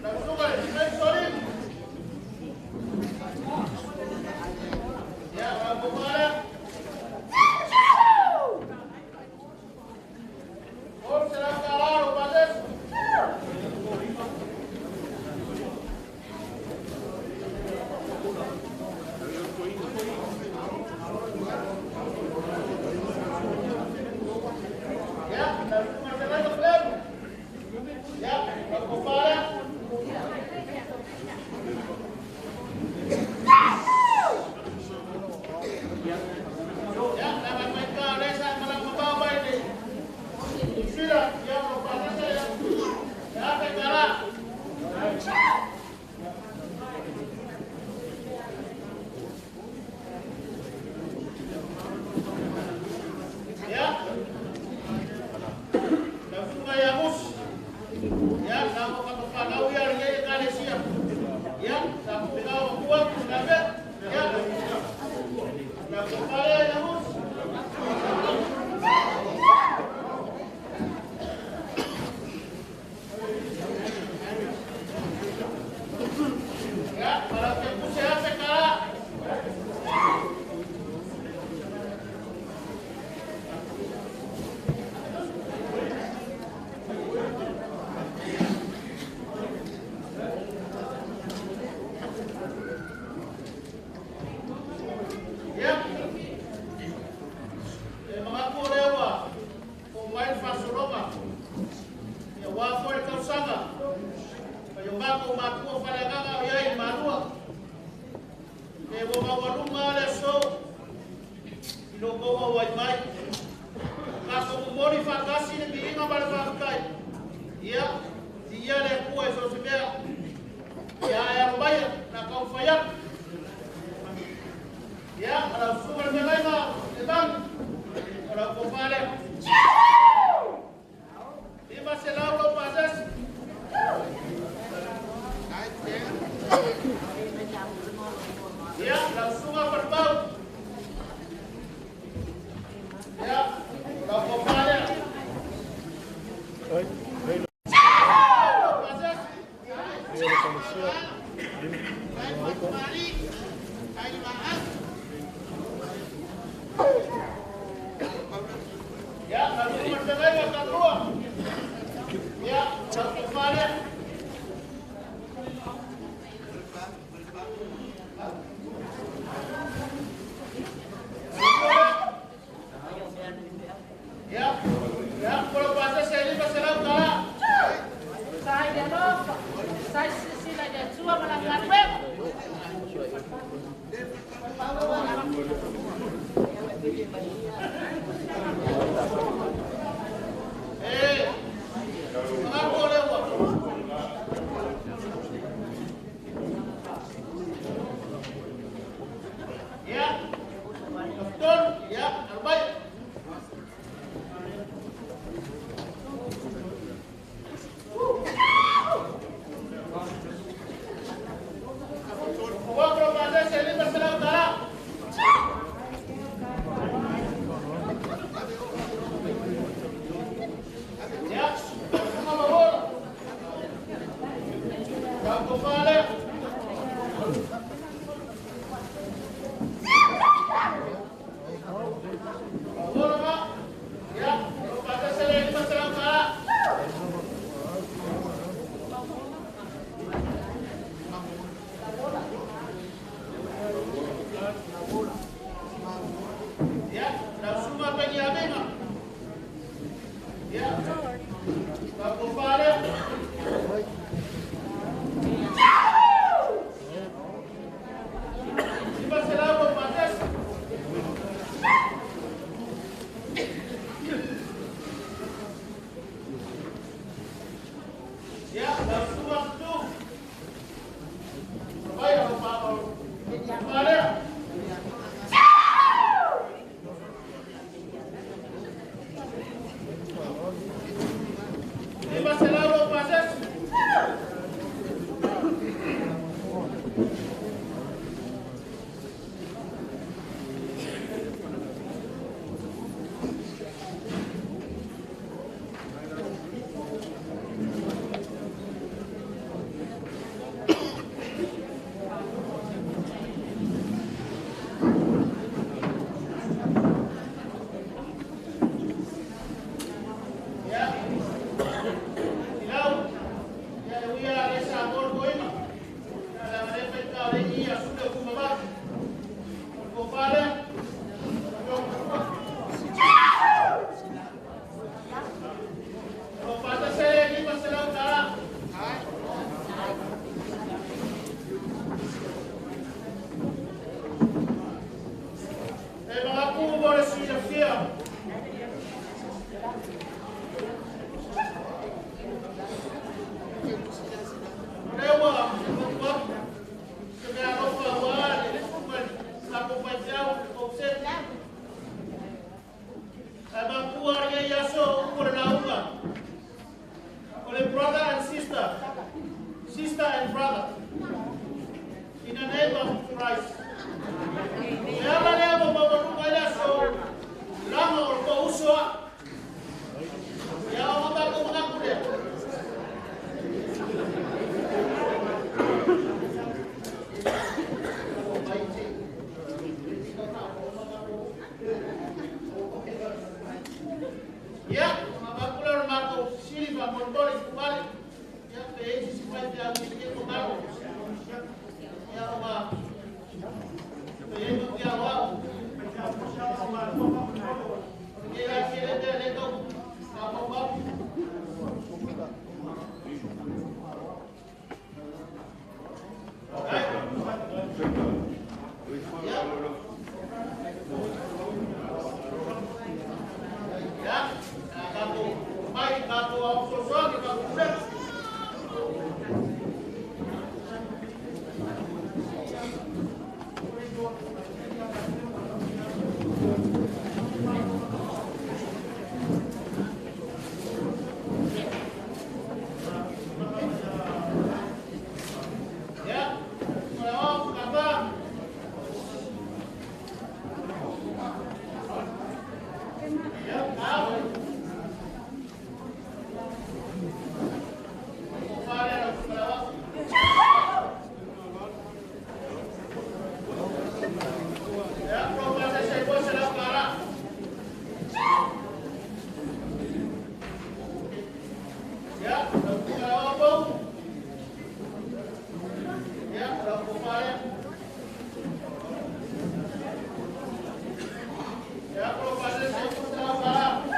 lau susuga le Simei Soli. Ya, lau kofa lea. $300 lou pasese. Ya, lau susuga le feagaiga Falelu. Ya, lau kofa lea. Ya, le agaga o lea sa e malaga mamao mai le Niu Sila, ia, lou pasese e $1,000. Ya, lau susuga ia Musi. Ya, sa mo katofanau ia lenei Ekalesia. Ya, sa pigao matua gafe. Ya, lau kofa lea ia Musi. Ya, para que puse $1,000. Ya. E magaku lea ua o mai le faasologa. Ia ua foi le tausaga. Ma i o matou matua faleagaga o iai i Malua. E ua maualuga le aso i lo tou auai mai. Tatou momoli faatasi le viiga ma le faafetai. Ia, viia le Atua i so o se mea. Ia ae alo maia, na taumafai atu. Ia, o lau susuga le feagaiga le manu, o lau tofa lea. $500 lou pasese. Ia, lau susuga Falepau. Ia, lau tofa lea. Lou pasese. Ia, lau susuga le feagaiga Tatua. Ia, lau tofa lea. Ia, ia, po lou pasese e $500. Sai le alofa, sai silasila i le Atua ma lana galuega. E, magaku o lea ua. Ia, tafutolu, ia, alo mai. Ua lou pasese e $500. Ia, lau susuga Maola. Lau tofa lea. Maola ma. Ia, lou pasese lea e $500. Ia, lau susuga Peniamina. Ia, lau tofa lea. $500 lou pasese. Ia, lau susuga Tutu. Vai, lau tofa lea. $500 aso upu o le lauga o le brother and sister, sister and brother, in the name of Christ. E ala lea mo maualuga i le aso, laga o le toauso a. Ia o matou manatu lea. Ia, avatu lea o le matou fesili faamolemole i Ituale. Ia, pe i ai se isi faifeau e fia tomalo. Ia, ona pe i ai manuia aoao. O lenei la selete lea tau faamaumau. Ai. Ia. Ia, a tatou mai tatou ao fesoasoani tatou pulega. Ia, o le ao kata. Ia, ao. O fale lau sukalawau. Ia, propasa se $200. Ia, lau sukalawau pau. Ia, lau fale. Ia, propasa se $200.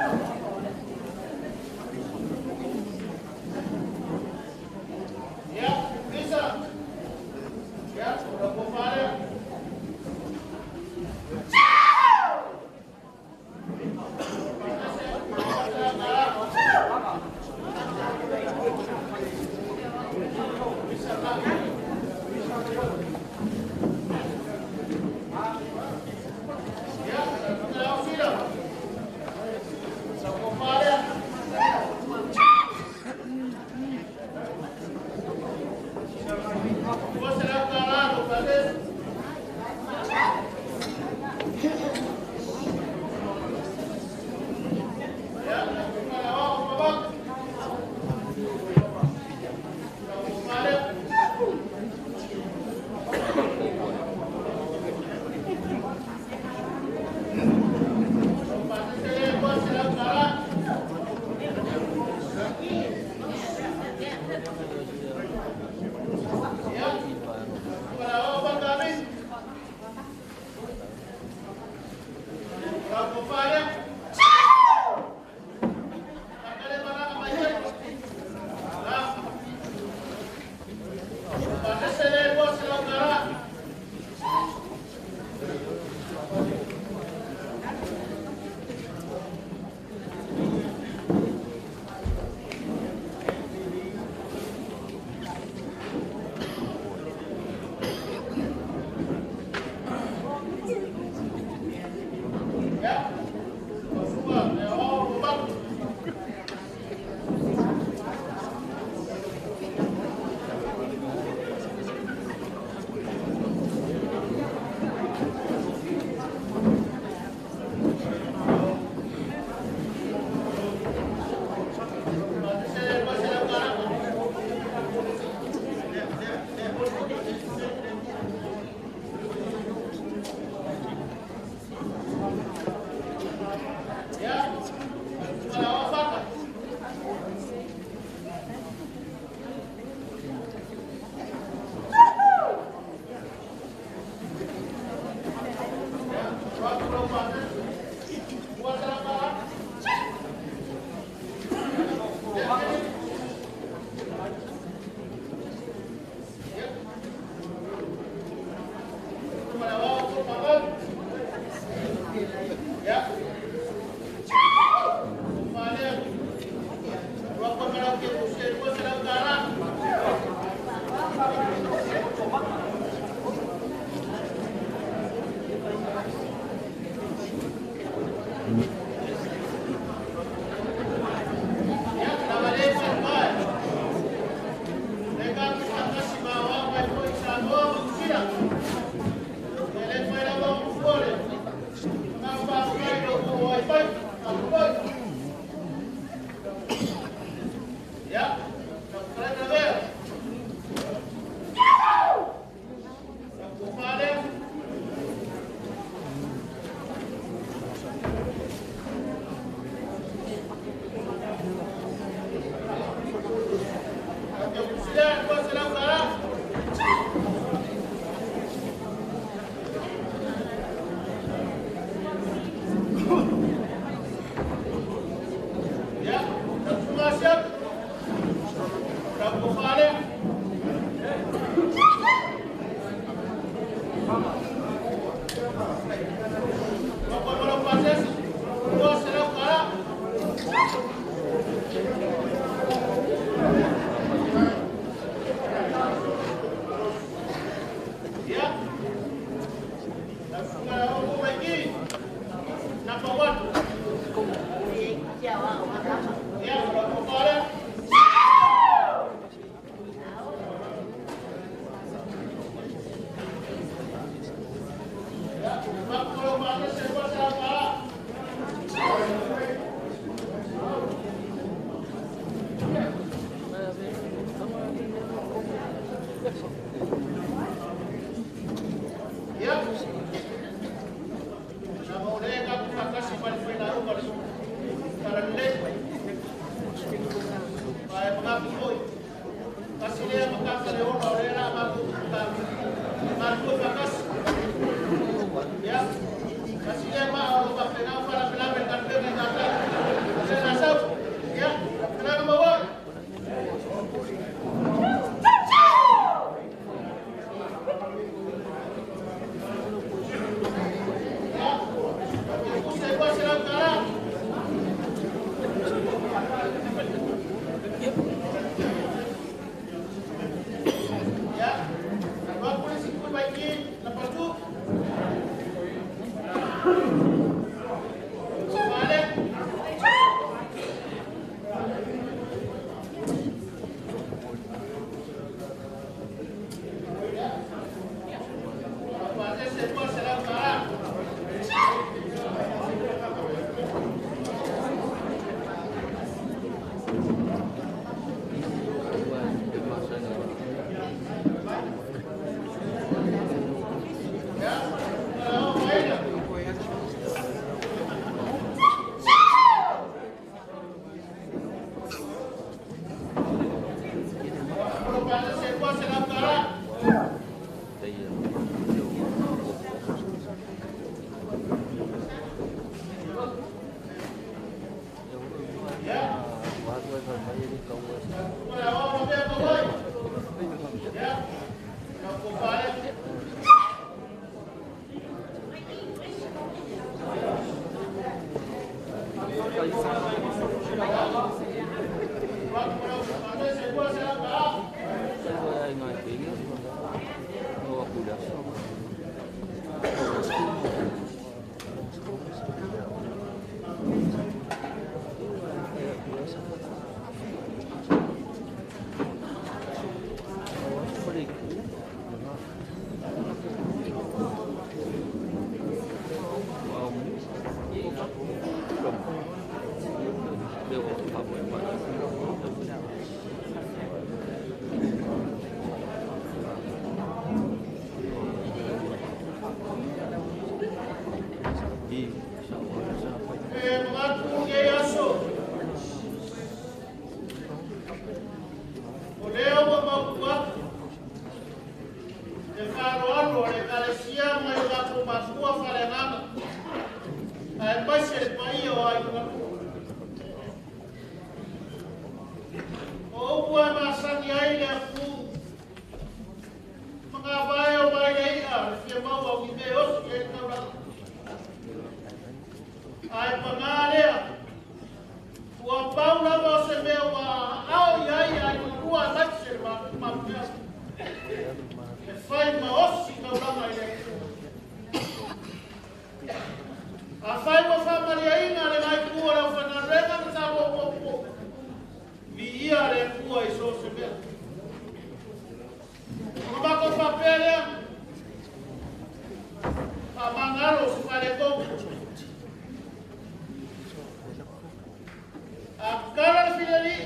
A kala le fileli,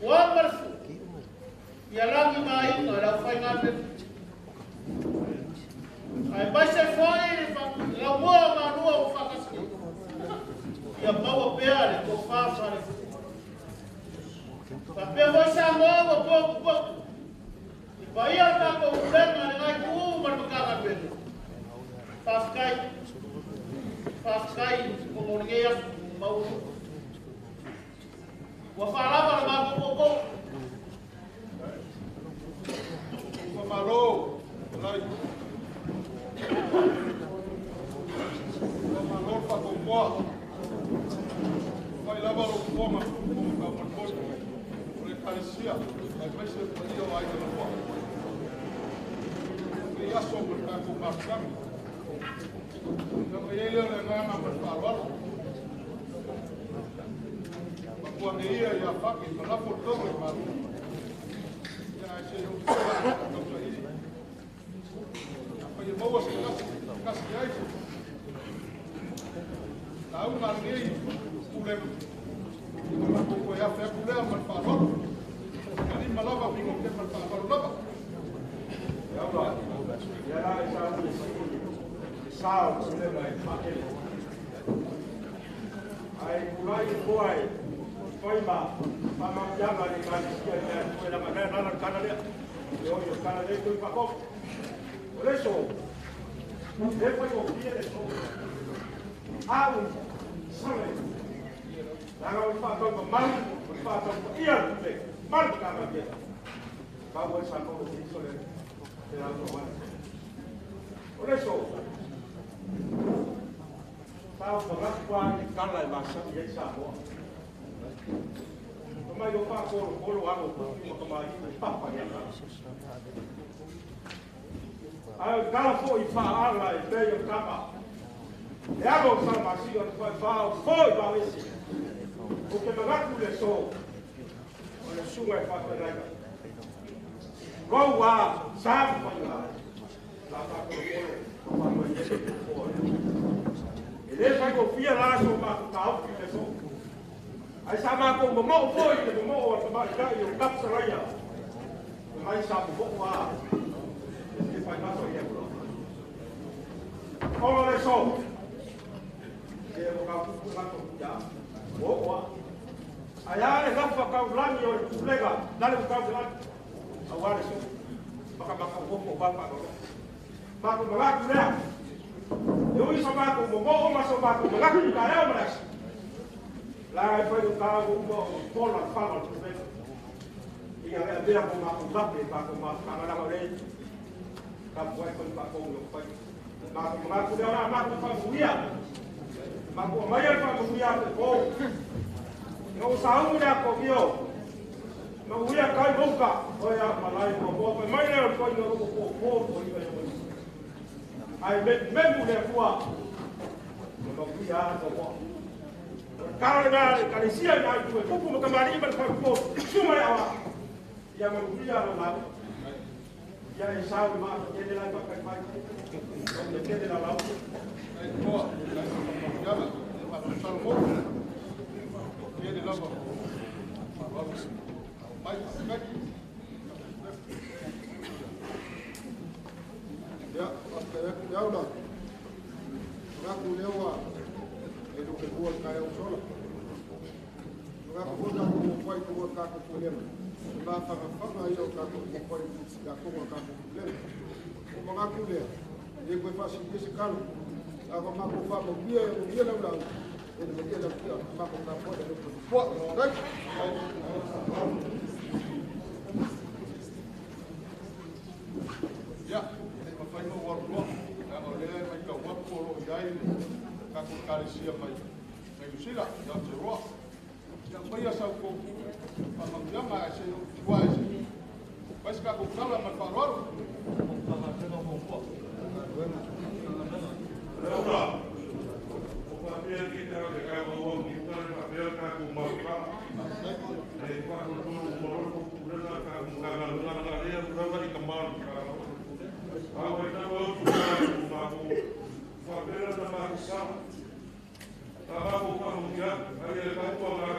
ua ma le fu, ia lagi ma aiga le aufaigaluega. Aemaise foi le laumua o malua ua faatasi nei. Ia maua pea le tofā faale-Atua. Faapea foi Samoa ua potupotu. I paia o le tatou pulega le Itu ma le Matagaluega. Faafetai. Faafetai ona o lenei aso maualuga. Ua faalava le matou tootoo. Malo, lai. Malo le faafofoa. Fai lava lou fofoga, fofoga taumolimoli. O le Ekalesia, aemaise le paia o aiga lua. Lenei aso ma le tatou mafutaga. Ia ona i ai lea o le agaga ma le faaaloalo. Matua ane ia ia Faki ma lafo le togo i malu. Ia ae se i ou tausaili. Afai e maua se tasi, tasi ai se lauga a lenei pulega. Ia matou toe afe atu lea ma le faaaloalo. Ia lima lava figote ma le faaaloalo lava. Ia ia la e sa ui e sii le sa o le pulega e faaele. Ae tulai le foa e fai ma faamautiaga le Ekalesia i mea e laga lea lala le tala lea. E oi o tala lea tui faatofu. O le so, le fai o fia le so. Au, sale. Laga o le faatau mamalu, o le faatau paia le pulega. Malu ka mavia. Pau ai sa mo o le te lau no. O le so, sa o manatu a i kala e masani ai Samoa. O mai o whaakolo kolo alo pupu ma kamari e papa ia kala. Ai o kala fo i whaala e te o kama. E alo o sa masi o te whai whao fo i wawesi. O ke manatu le so. O le sunga e whaakalaika. Rau wā, sa whai wā. La whaakolo kolo, whaakolo i e fo. E le whai ko fia la so ma ko tāuki le so. Ai sa mākou momo'o foi le momo'o a tamaitai o Kapsalaia. Mai sa momo'o a e fai maso ia kulo. Ona le so. E mo ka pupu mato ia. O o. Ai a le gafa kau langi o le pulega, nale o kau langi. Au le so. Maka maka o o papa no. Mako malaku lea. E ui sa mākou momo'o ma so mākou malaku ka eo malasi. La e fai o tāu uma o pola fala o tupe. Ia le avea mo mākou lape, mākou mākou le. Ka puai koi mākou o fai. Mākou mākou lea la mākou whanguia. Mākou mai al whanguia te pō. Ia o saungu lea ko mio. Ma uia kai mauka. Oia malai mo moa pai mai lea o koi no roko pō pō o ia ia. Ai memu lea kua. Ma uia a te moa. Kala le le kalesia i nai tue pupu ma kamari ma le whakupo suma e awa. Ia manuia lo lau. Ia e sau i maa tene lai makai mai. O le tene la lau. Ai toa, ai whakamautiaga, e whakasalo Tele lava. Faaaloalo. Mai, mai. Ia, faafetai atu le au la. Manatu lea ua e lupe lua le taeao sola. Manatu foi tatou mofai tua tatou pulega. E mafagafaga ia o tatou mofai ia toga o tatou pulega. O manatu lea, e koe faasilia se kalo. A wa matou faamaulia e manuia lau lau. E le manuia lau tia, matou tapuai le loto le poa. Ia, e mawhai mau aru loa. Leaga o lea e mai tau atu o lo o i ai le tatou Ekalesia mai Niu Sila, i Aotearoa. Ia maia sau kou faamanuiaga ae se i ua e se fai se tatou tala ma le faaaloalo. Leura, o faapea ki te au te kai mau au ki uka le faapea tatou mafuta. E whaakotonu o roko pulega ka nganga nganga lea tulaga i ka malu ka. A wai tau au tu ka tu mākou. Faapea na mākou sa. Ta mākou whamutia, ai e ka tua ngā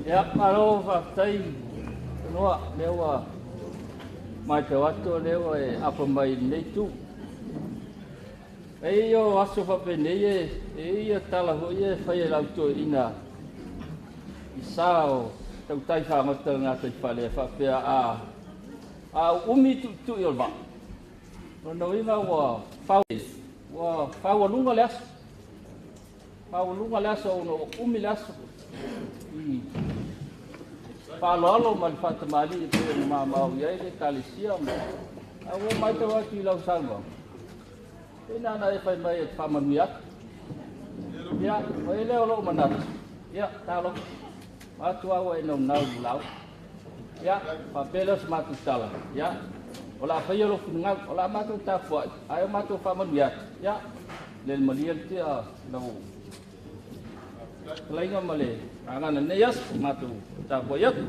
Ia, malo faafetai noa lea ua matau atu lea ua e apo mai i lenei itu. E ia o aso faapenei e ia tala foi e fai e lau toeaina i sa o tautai fagota le gataifale e faapea a umi tuitui o le vaa. Lona uiga ua faualuga le aso. Faualuga le aso ona ua umi le aso i faaaloalo ma le faatamalii e pei ona mamao i ai le Ekalesia ma a ua matau atu i lau saunoaga. E na ana e fai mai e te faamanuia atu. Ia, o ai lea o lou manatu. Ia, talofa. Atu au e naunau i lau. Ia, faapea lea o se matou tala. Ia, o le a faia lou finagalo, o le a matou tapuai, ae o matou faamanuia atu. Ia, le malia le tia lau talaiga ma le agana nei aso, matou tapuai atu.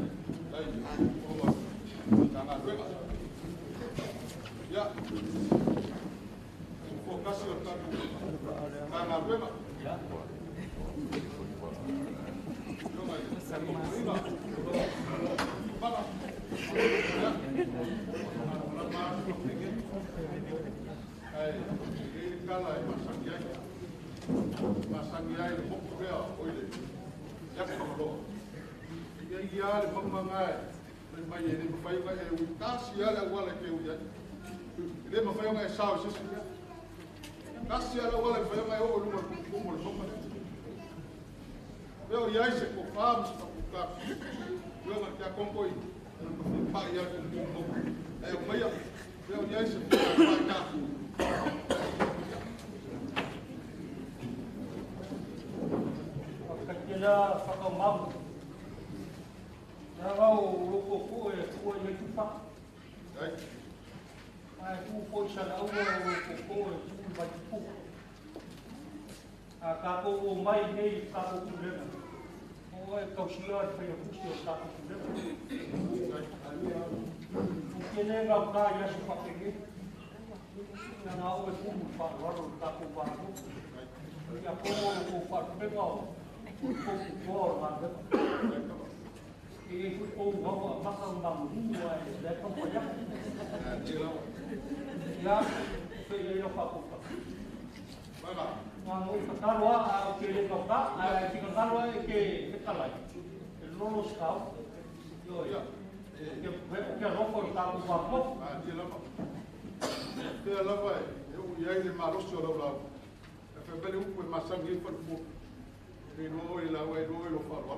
Le lua i la ua e lua i lo whaloa.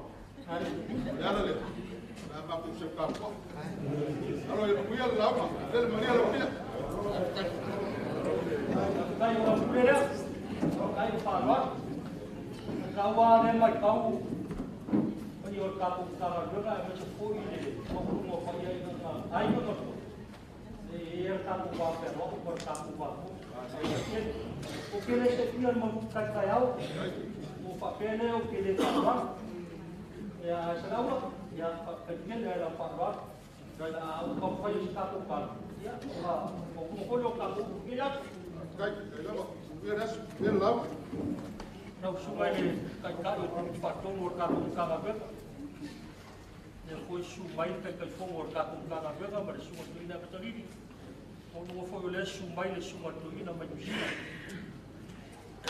Le ala le, la matou se kapua. Alo e manuia le lauga, lele malia lau pia. Tai o pule lea, tai o whaloa. Kau a le mai kau, pai o le tatou Matagaluega e maise foi le maualuga o paia i ngā aiga katoa. E e le tatou vāwhealoa ma le tatou vāpo. O ke le se pia le mau kai au, o whapea lea o ke le whaloa. Ia sa laua, ia whapea lea la whaloa. La au kau whai o se tatou kala. Ia, o kuma holi o tatou ke atu. Kai, kai lava, manuia le aso, manuia le lauga. Lau susuga i le taitai o le faatonu o le tatou Matagaluega. Lea foi susu mai le Taitaifono o le tatou Matagaluega ma le susuga toeaina ia Matalini. Maualuga foi o lea susu mai le susuga toeaina mai Niu Sila.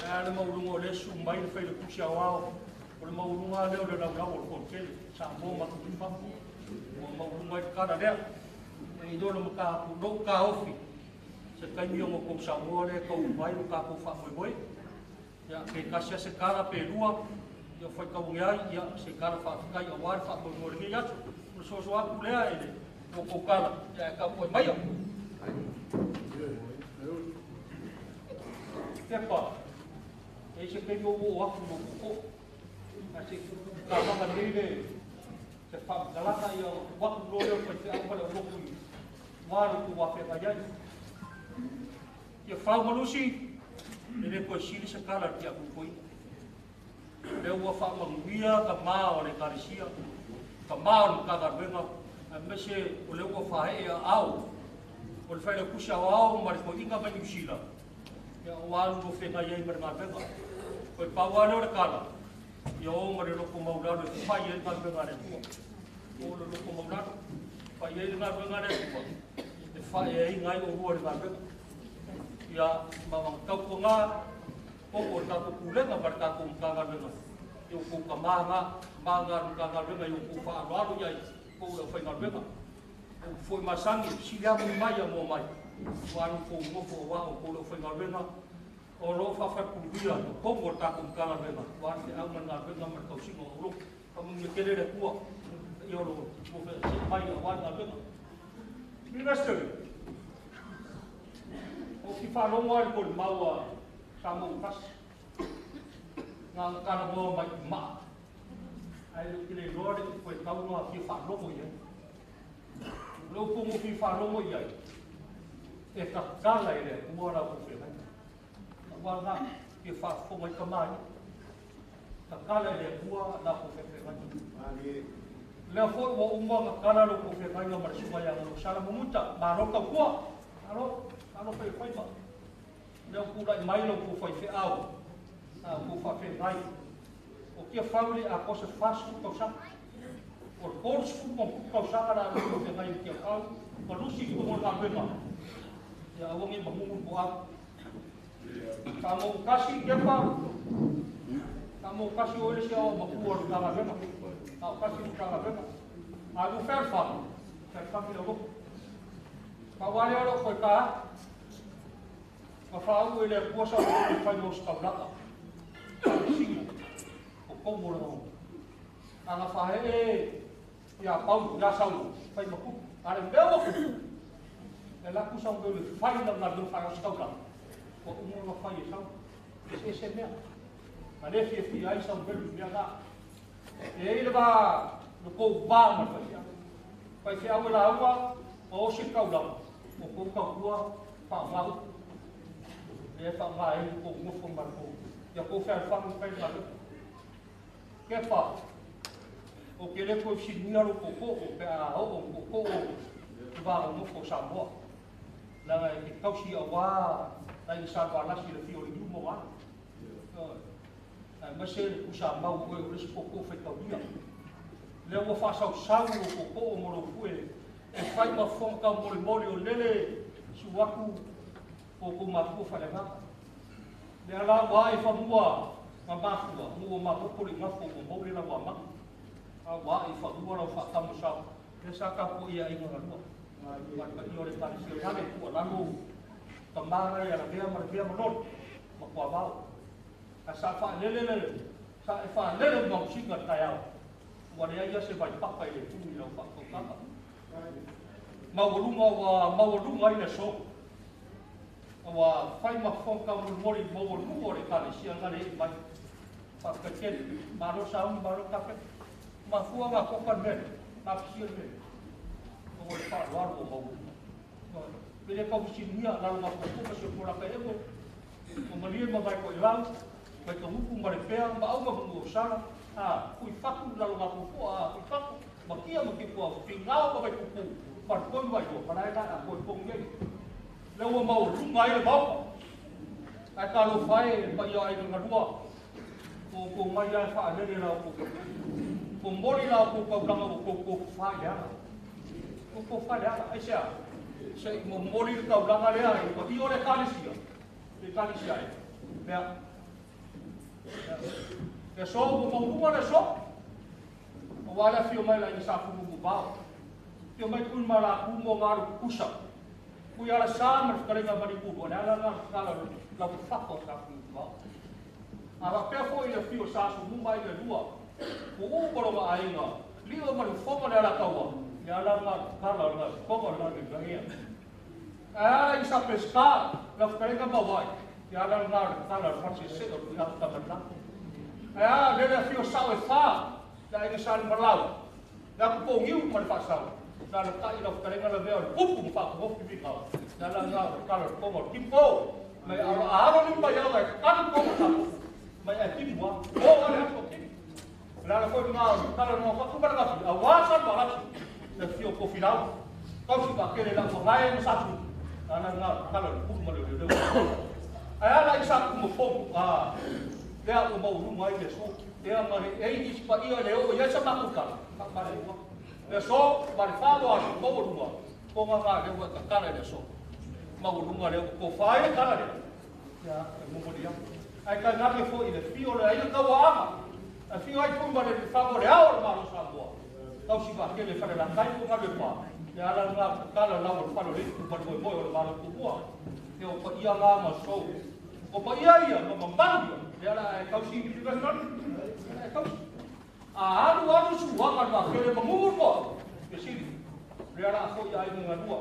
Ae a le maualuga o lea susu mai le Failautusi Aoao, o le maualuga lea o le laulau o le Fonotele, Samoa ma atunuu i fafo. Ua maualuga ai le tala lea. E iloa le mataupu lou taofi, se taimi ona outou saunoa lea e taunuu ai lo tatou faamoemoe. Ia, pe tasi lava se tala pe lua, ia faitau ane ai, ia se tala faafetai aua le faamoemoe o lenei aso. O le soasoa atu lea i le outou tala, ia e tapuai maia. Pepa, e i se taimi o oo atu no koko. A se kuku nei le se whaamatalaka ia waku lo leo pai te au pale o loku i wāro ku wawhe ngai ai. Ia whau malusi, e le koe sili se kala ki aku koina. Lea ua faamanuia ka mā o le Ekalesia, ka mā o le Matagaluega, aemaise o lea ua faaee aao o le Failautusi Aoao ma le Toeaina mai Niu Sila, ia o alu lo feagai ai ma le galuega. Toe pau lava lea o le tala, ia o ma le loto maulalo e fai ai le galuega a le Atua. O le loto maulalo, fai ai le galuega a le Atua, e faaeaina ai olua i le galuega. Ia ma tautuaga o o le tatou pulega ma le tatou Matagaluega, i o tou tama na, tama na le Matagaluega i o tou faaaloalo i ai tou le aufaigaluega. O upu foi masani, e fesili lava moni mai ia moa mai, ua alu tou nofo aua outou le aufaigaluega o lo o faafaipuluia totonu o le tatou Matagaluega, aua le feau ma le galuega ma le tausiga o aulotu. Faamanuia tele le Atua i o lo o see mai aua le galuega. Minister, o ki whaalogo ai le molimau a Samoa ua tasi. Na ona talanoa mai i maa. Ae le o te le iloa le upu e tau ona fia faalogo i ai. O le upu mo fia faalogo i ai, e tatala i le Atua la outou feagaiga. Aua lena, fia faafofoga ai tama ia. Tatala i le Atua la outou feagaiga. Lea foi ua uma ona tala lo outou feagaiga ma le susuga ia Galosala Mumuta. Malo tautua. Malo, malo fai o faiva. Lea ua tulai mai lo outou faifeau, a outou faafeagai. O tia fau le atoa se 40 tausaga. O le 30 tausaga la lo outou feagai i tia fau, ma lusi i totonu o le galuega. Ia aua nei mamumu po au. Ka mou kasi kepa, ka mou kasi o ele se ao matua o le Matagaluega. Ka o kasi le Matagaluega. A lu fealofani, fealofani le lotu. Ka wale o lou koe ka ma whaau e le Atua sa o le whai mo se taulaka. Ka le singo, o kou mo le ngau. A nga whahee ia Paulo, ia Saulo, whai makupu. A le mea ua kupu, e laku sa o le whai na ngā leo whai o se taulaka. Ua umu nga whai e Saulo. E se mea. A le fia fia ai sa o melu mea ngā. E ei le wā, le kou wā ma le whai whiau. Whai whiau e la aua, o se taulaka, o kou tautua, wha ngau. E wha ngā e kou ngofo ma le kou. Ia kou whai whangu whai ngā leo. Kepa, o ke le koe whisinuia lo koko o pe a o o koko o te wā o ngofo Samoa. Langa e ke kausi a wā, nai ni sa wā lasi le whio le niu mo wā. Ai mase le kusa mau oe o le se koko whai tauria. Lea ua whaasau sau o koko o moro fue e whai ma whonga mole mole o lele suaku o ko matua whalenga. Lea la wā e whamua ngā māfua, mua mapoko le ngafo o maure la wā maka. A wā e whamua rau whaatamu sau. Lea sa ka po ia inga ngalua. Ma i o le tari sio nane kua lalo ka mara ia la vea ma le vea manolo ma kua vao. A sa wha lele lele, Sa e whaalele mausinga tai au. Ua le ai se vai papa i le tui lau whaakautanga. Maualunga wa maualunga i le so. Ua whai mafonga mulimoli maualunga o le kalesia nga le i mai. Whakakele, malo sauni, malo kape. Mafua ngā koka mele, ngā pisia mele. O le whaaloalo o maualunga. Pele kau sinuia, lalo ngā kokoka se poraka emo. O malie ma vai ko i lau, vai ka hupu ma le pea, ma au ma bungu o sala. Kui whaku lalo ngā kokoa, kui whaku. Ma kia ma ki kua, pingao ma vai kupu. Par koi mai o, parai nā a koi pongi ei. Le ua mau runga ai le maoka. Ai ka lo whae, pa ia ai ngā rua. Ko mai ai whaalele lau ko. Ko mori lau ko kaulanga o ko whae lea. Ko whae lea, ai sea. Se i mo mori le kaulanga lea, i pa i o le kalesia. Le kalesia e. Mea. Le so, ko maunga le so. O wale whio mai la i sa fumu mubao. Whio mai kui ma la kumo ngā ru kusa. Kui ala sā ma whakarenga mani kubo. Ne ala ngā whakala la whako sa fumu mubao. A whapea fo i le whio sa su muma i le rua. Ko u koronga ainga. Lio mani whonga le ala kaua. Ne ala ngā whakala ngā whonga ngā ngā. Ala i sa peska la whakarenga mawai. Ne ala ngā whakala whakala se o kui atu tamatla. Ala lele whio sao e whā. La inga sa le malau. La ku pongiu ma le whaasau. La le tai la whakarenga la mea o le pupu ma whaakahofi mi kau. La la ngā whakala le konga o kimpo. Mai aro aro ni mai au e kani konga tapu. Mai e timu wa. O ale ato kimi. La la foi ngā whakala ngā whakupara ngafi. A wā sa pa rati. Le whio kofilau. Kausi pa kere la whangae ma satu. La la ngā whakala le pupu ma le leo. Ai ala i sa kumu fomu. Lea o maurunga ai le so. Ea mare ei isi pa ia le o ia sa makukala. Mare ua. Le so, mare whālo asu, maurunga. Ko ngā ngā leo e kakara le so. Maurunga leo ko whae le kara leo. Ia, e mumuri au. Ai kai ngake fo i le whio le ai le kaua ama. A whio ai pumba le whango le ao le malo Samoa. Kau si wha kele whare la kai ko ngā le pā. Ia ala ngā kakara lau o le wharo le iku mare moe moe o le malo kumua. Ia o pa ia ngā ma so. O pa ia ia, ma mamau ia. Le ala e kausi i te restaurant. E kausi. A alu alu suanga ma kere mangungu moa. E siri. Le ala a foi ai ngā rua.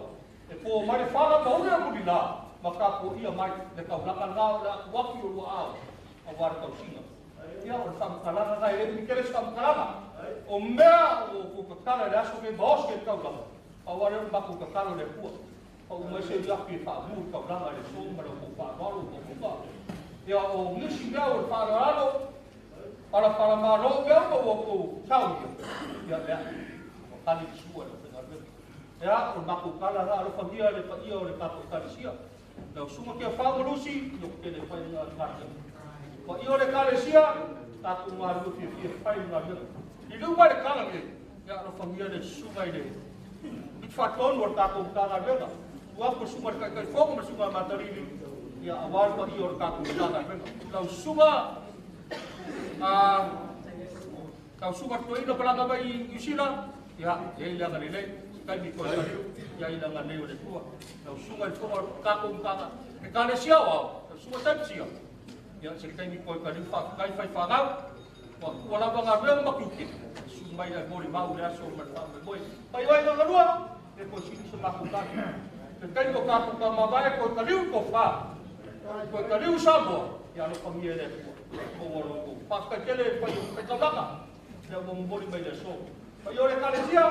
E pō mai le whala mauri a muri la. Ma ka pō ia mai le kaulanga ngā o le aku waki o rua ao. A ware kausinga. Ia o le whamakalanga ngai e mi kere whamakalanga. O mea o kukakala le aso me maoske le kaulanga. A ware o maku kakala le pua. Pa umai se uapi e whaamu le kaulanga le sō ma le o whaamalo o kuka. Ia o ngisi mea o le whaararo, para whara maro mea o o tau ia. Ia mea, o kani sua le whengarweka. Ia, o maku kala rā alofa hia le paia o le kapo kalesia. Lau sunga kia whaamalusi, no kele whai ngā ngā. Paia o le kalesia, tātou ngā rua fia fia whai ngā mea. I luma le kala me, ia alofa hia le sunga i le. I whatonu o tātou ngā mea. Ua ko sunga le kaikai whonga ma sunga matariri. Ia awaru pa i o le tātou ngā mea. Lau sunga, lau sunga toina palanga mai i New ia, e i langa lelei, kai mi koe kariu, ia i langa leo le tua. Lau sunga i whonga kākou mkanga, e kalesia o au, lau sunga taipsia. Ia, se kai mi koe kariu, whakakai whai whangau, wa kua lava ngā reo makuke. Su mai lai mori mau le aso ma le whaamai moe. Pai wai ngā rua, e koe sini sa maku kāki. Te kai ko kākou ka mamae, koe kariu ko whā. Koe kariu Samoa, ia alofa mia le tua. Ko waro ko. Whakakai kele pai o kai kaulanga, lea ua momoli mai le so. Pai o le kalesia,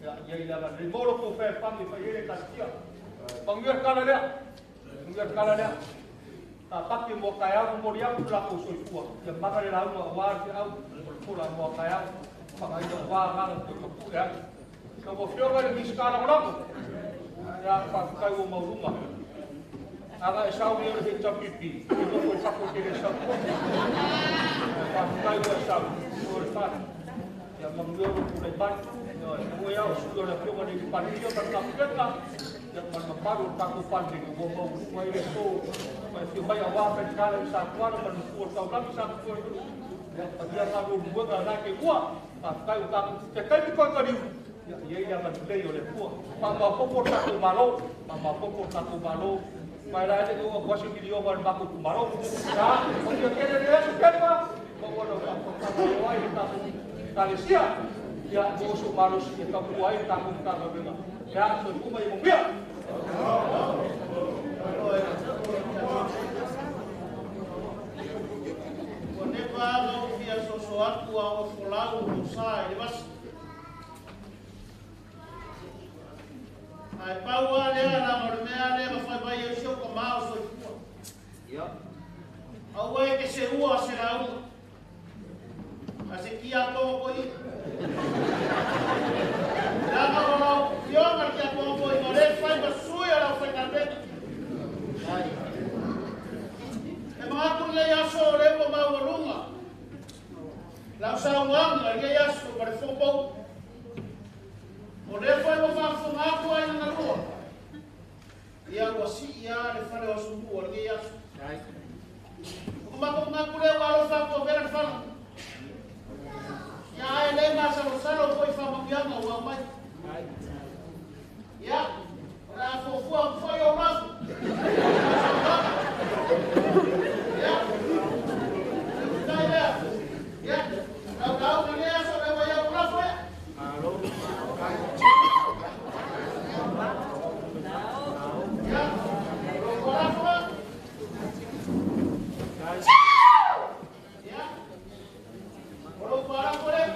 ia ia i langa le moro ko whae whangi whai ele kalesia. Pangia kala lea, pangia kala lea. Ta pake mo kai au mori aku la ko soifua. Ia maka le launga o wā te au, o le pola mo kai au. Whakaina o wā ngā ko te puke ai. Ka mo whionga le miskara o lako. Ia whakakai o maurunga. Aga e sau ni o le HPP, e nofo e whako te le sau. Whakakai o e sau, o le whare. Ia mangueo o kule mai, ia oe au sui o le whionga le paniria ma ka peka, ia manamaru o tako pandini, o maurunga i le sō. Mai whio mai a wā petikala i sa kuana, ma nuku o taulangi sa kuana. Ia patia ngā rō muenga nā ke ua, whakakai o tāku, te kaimi koe kariu. Ia ia ia ngā lei o le pua. Whamaupopo tātou malo, whamaupopo tātou malo. Mai la ele o quasi milio ma maku kumaro. Sa, o ia kere le aso kere Maua lau faafofoga o ai le tatou Ekalesia. Ia maua sou malosi e tautua ai le tatou Matagaluega. Ia, soifua ma ia manuia. Ua nepa aga ou fia soso atu a o folau o sa i le vasa. Ae pau a lea laga o le mea lea ma fai mai ai si ou tamā o soifua. Aua e te seua se lauga. A se tiakono toeaina. Leaga o lau Afioga i le tiakono toeaina o lea e fai ma sui o le aufaigaluega. E manatu lenei aso o lea ua maualuga lau saunoaga i lenei aso ma le fono. O lea foi ua faafofoga atu ai na galua. Ia ua sii lava le fale o Asomua o lenei aso. O matou manatu lea ua alofa atu avela le fala. Ia ae le masalosalo foi faamanuiaga ua aumai. Ia, o le a fuafua atu foi ou lafo. Ia, faafetai lea. Ia, lau lauga i lenei aso lea ua i au lafo ia. Ia, o lou lafo la. Ia, o lou lafo lea.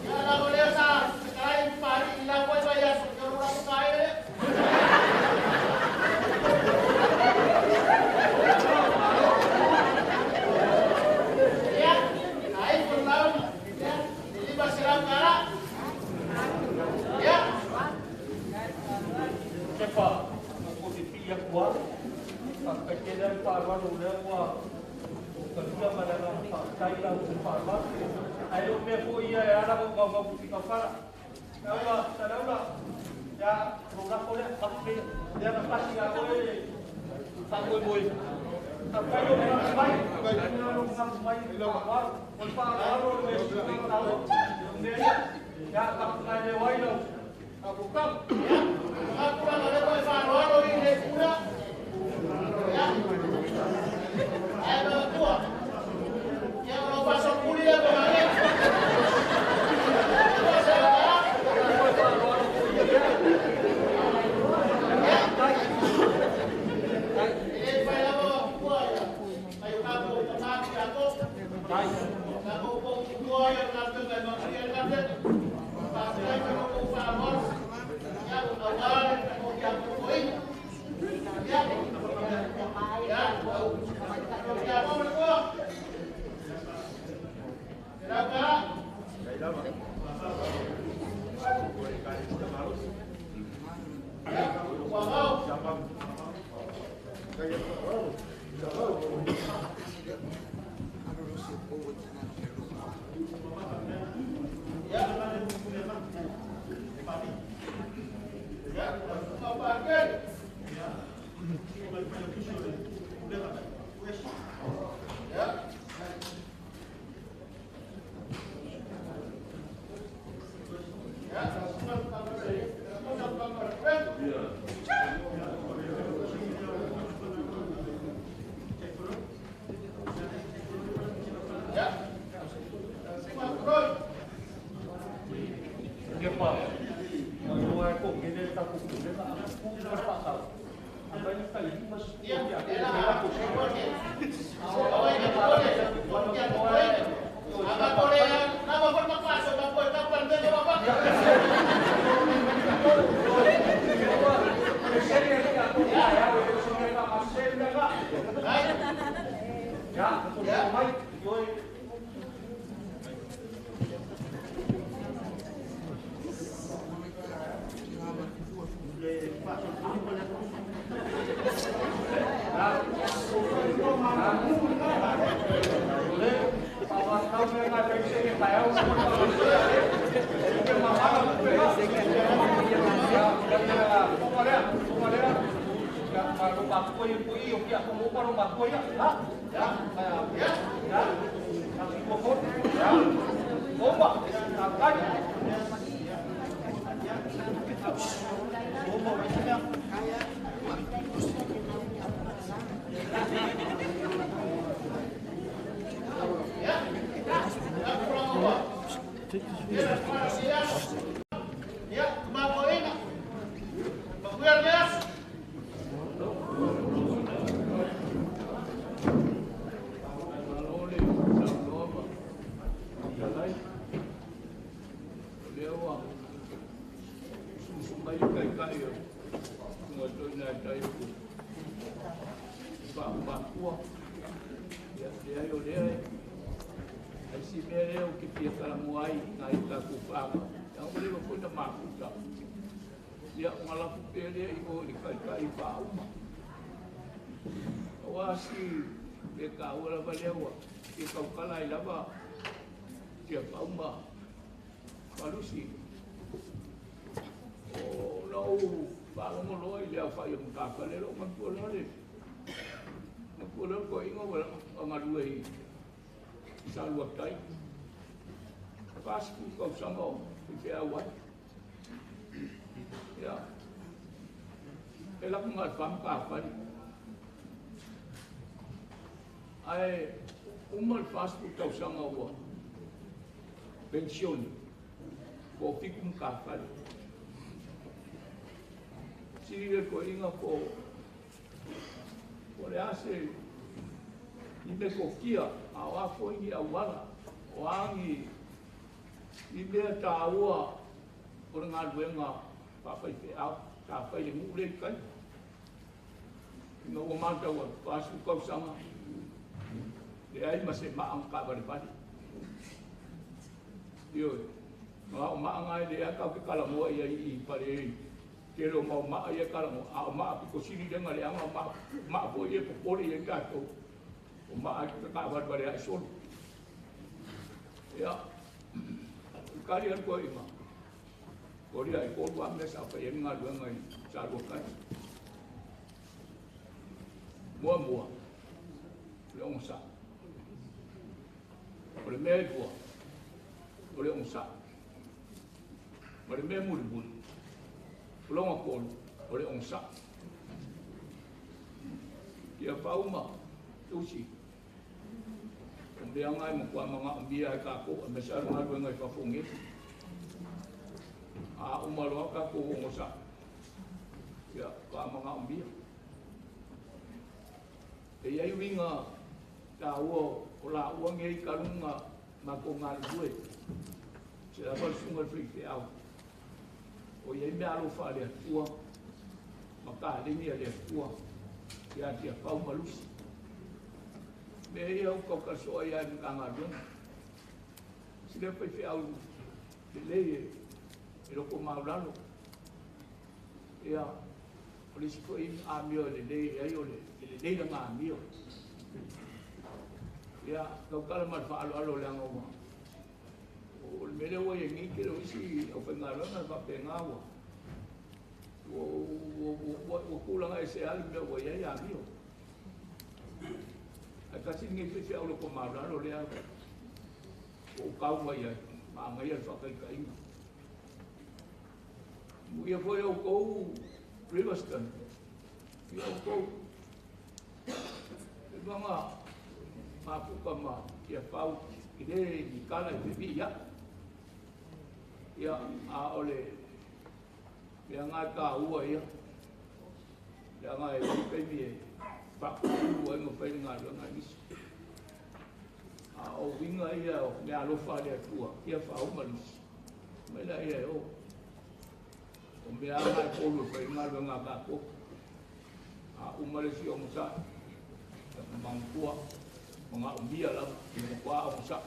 Ia, lago lea sa fetalai Papalii i lau ai vaiaso, ia o lou lafo taele lea. Ia, a ifo le lauga, ia, e $500. Ia. Kepa, ua pipii atu lava. Faafetai tele lava le faaaloalo o lea ua talia ma le agaga faafetai lau faaaloalo. Ae le o mea foi ia e ala ona ou naunau pipii taufala. Laula, Saleaula, ia, lou lafo lea, lafo lea, lea na pasi ia oe le faamoemoe. Faafetai lou manatu mai, lou manatu mai i le faaaloalo. O le faaaloalo o le mea sili ona taua i mea ia. Ia, tapunae leo ai lau fofoga. Ia, manatu laga o lea ua e faaaloalo i le pula. Ia, ae manatua, ia o lau faasolomuli lea ma Maria. $200. Ia, e le fai lava o tua ia, mai o tatou tamā tiakono. Tatou poututua ia le galuega e manuia le galuega. Faafetai mo lo outou faaaloalo. Ia, aua le tatou tiakono toeaina. Ia, ia, lau tiakono le toa. $100. Ia, Puamau. Ia, ia, lau Pakele. Ia. Ia, lau Susuga le Ia, Susuga Turoi. Kepa, o ai ko kene le tatou pulega, a pu ma le faasao. Aumai le tai lima Ia, e la, o ai na kole, o kia kole. Aga kole, nama foi mapaso, mapo e tapa ndenge mapa. Ai, Ya, mai, oi. taitai o faaumapua. Ia leai o lea ai si mea lea o ke fia kalamoa ai nai o tatou paaga ia ua leva foi na mafuta ia o galafu pea lea i o i le taitai faauma auā si le taua lava lea ua fia tautala ai lava sia faauma malusi o na ou faalogo loa i le aofai o matafale lou matua loa le matua loa le toeaina ua galue i Saluatai 40 tausaga o faifeau ai. Ia e lako na le fa matafale ae uma le 40 tausaga ua pensione po o 7 matafale. Sili le toeaina po o le a se ni me kokia a o a foi ni auala o a ni mea tāua o le galuega faafaifeau sa fai le nuu le i kai ina ua matau atu 40 tausaga leai ma se maa na taavalevale. Ioe, o maa na e lea tatou te kalamoa ia i pale i tele o mau maa ia kalamoa a o maa pito sili lega leaga o maa foi ia popole ia i tatou o maa e taavalevale ai solo. Ia kali atu ai ma o lia i kolu a mea sa fai ai le galuega i Saluakai. Muamua o le ogasā. O le mea e lua o le ogasā. Ma le mea mulimuli o lona tolu o le ogasā. Ia faauma tusi o mea nga e matua magaomia ai tatou aemaise a le galuega i fafo nei. A uma loa tatou ogasā ia faamagaomia. E iai uiga taua o laua nei taluga matou galulue se lava le susuga i le faifeau o iai mea alofa a le Atua ma kaleni a le Atua ia Tiafau ma Lusi. Mea ia ua tautalasoa ia i le Matagaluega. Si lea faifeau lelei e loko maulalo. Ia, o le isi foi amio e lelei ai o le lelei lana amio. Ia, tautala ma le faaaloalo leaga ua o le mea lea ua iai nei tele o isi aufaigaluega e faapena ua ua tulaga ese lava le mea ua iai amio. Ae tasi lenei faifeau loko maulalo lea ua ou tau mai ai maagaia le faataitaiga. Muia foi outou Riverston, ia outou e maga mafuka ma Tiafau i le ni kala i fevi'i a'i. Ia, a o le mea nga e tāua ia, leaga e iai taimi e faapupulu ai ma fai le galuega a nisi. A o uiga ia o mea alofa a le Atua, ia faauma nisi. Mai laia e o. O mea nga e tolu e fai ai galuega a tatou. A uma le isi ogasai, ia mamatua, magaomia lava, ia matua ogasai.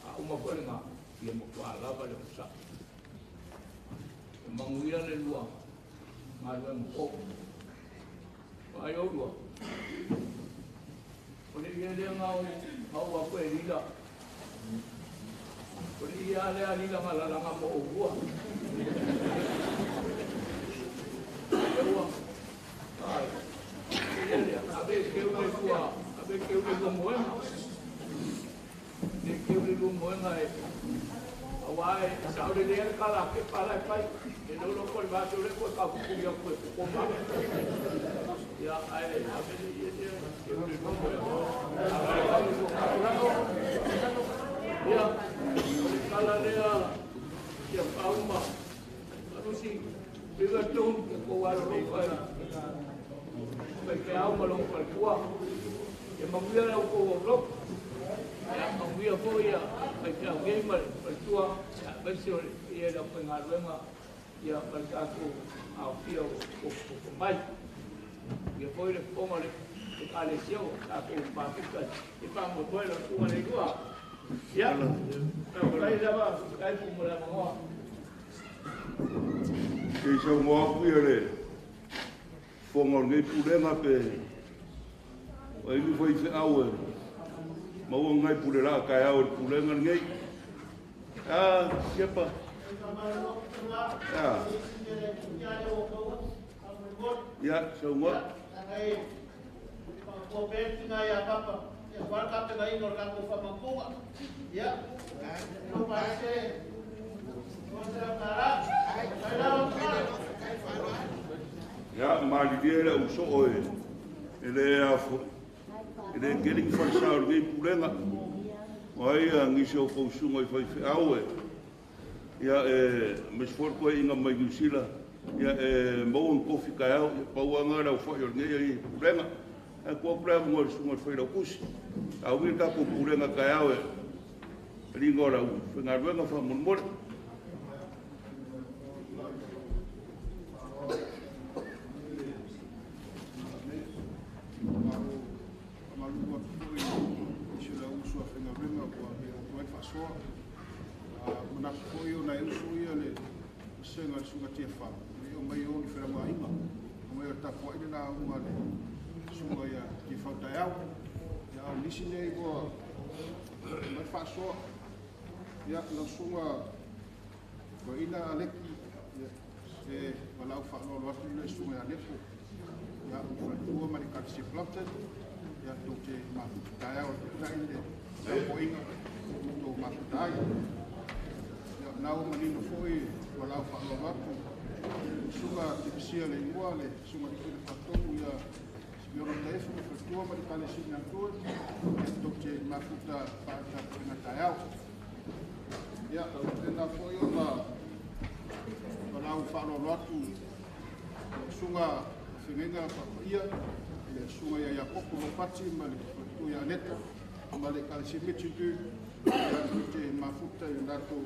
A uma foi lena, ia matua lava le ogasai. E manuia le lua galuega fou. Ai oulua, o le ia lea na ou aku e lila. O le ia lea lila nga lalaga mo oulua. Ia ua, ai, ia lea, ave keu le lua, ave keu le lua moega. Le keu le lua moega e, auā e sao lelei ai le kala a kepa la e fai. E lolo ko le vaso le ko e kaupupuli aku e koko ma. Ia, ae ave le ia lea keu le lua moega. Ia, o le kala lea ia faauma. Malusi, Riverstone, ke kou alolofa i faifeau ma lou faletua. Ia manuia lau kou aulotu. Ia manuia foi ia faifeau nei ma le faletua, aemaise o le paia i le aufaigaluega Ia ma le tatou aofia o mai. Ia foi le fofoga o le Ekalesia o tatou mafuta e faamoemoe lau susuga le Atua. Ia, faafetai lava, faafetai mo le avanoa. Se i saunoa atu ia le fofoga o lenei pulega pe o ai ni faifeau e maua ni nai pule laa taeao i le pulega lenei. A, Siepa. A. Ia, saunoa. Ia, malilie le au soo e le afo, e le tele ni falesa o lenei pulega. O ai a nisi o fausuga i faifeau e, ia e, aemaise foi le toeaina mai Niu Sila, ia e maua ni tofi taeao, ia pau lava lena o le aufai o lenei pulega. Ae tuu atu le avanoa i le susuga i le Failautusi. Sauni le tatou pulega taeao e taliga o le aufaigaluega faamolemole. Faamalulu atu foi i si ou uso a faigaluega ua le oo atu ai le faasoa. Manatu foi ona e uso ia le vasega i le Susuga Tiafau, e le o mai o ni felauaiga, o mai o le tapuai le lauga a le Susuga ia Tiafau taeao. Ia, a o nisi nei ua mai le faasoa. Ia, lau Susuga Toeaina Aleki, ia, e valaau faaaloalo atu le Susuga ia Lepo, ia, le faletua ma le Ekalesia Plumpton, ia, tou te mafuta taeao e taitai le tapuaiga ua tou mafuta ai. Ia, na ua manino foi valaau faaaloalo atu Susuga Timosia le Igoa, le Susuga i le Toeaina Faatonu ia Simeona Taefu, le faletua ma le Ekalesia Natura, ia, tou te mafuta faatapuaiga taeao. Ia, faapena foi ona valaau faaaloalo atu Susuga Feagaiga Faapaia, le Susuga ia Iakopo Lopati ma le faletua ia Aneta ma le Ekalesia Michindu, ia, tou te mafuta i le latou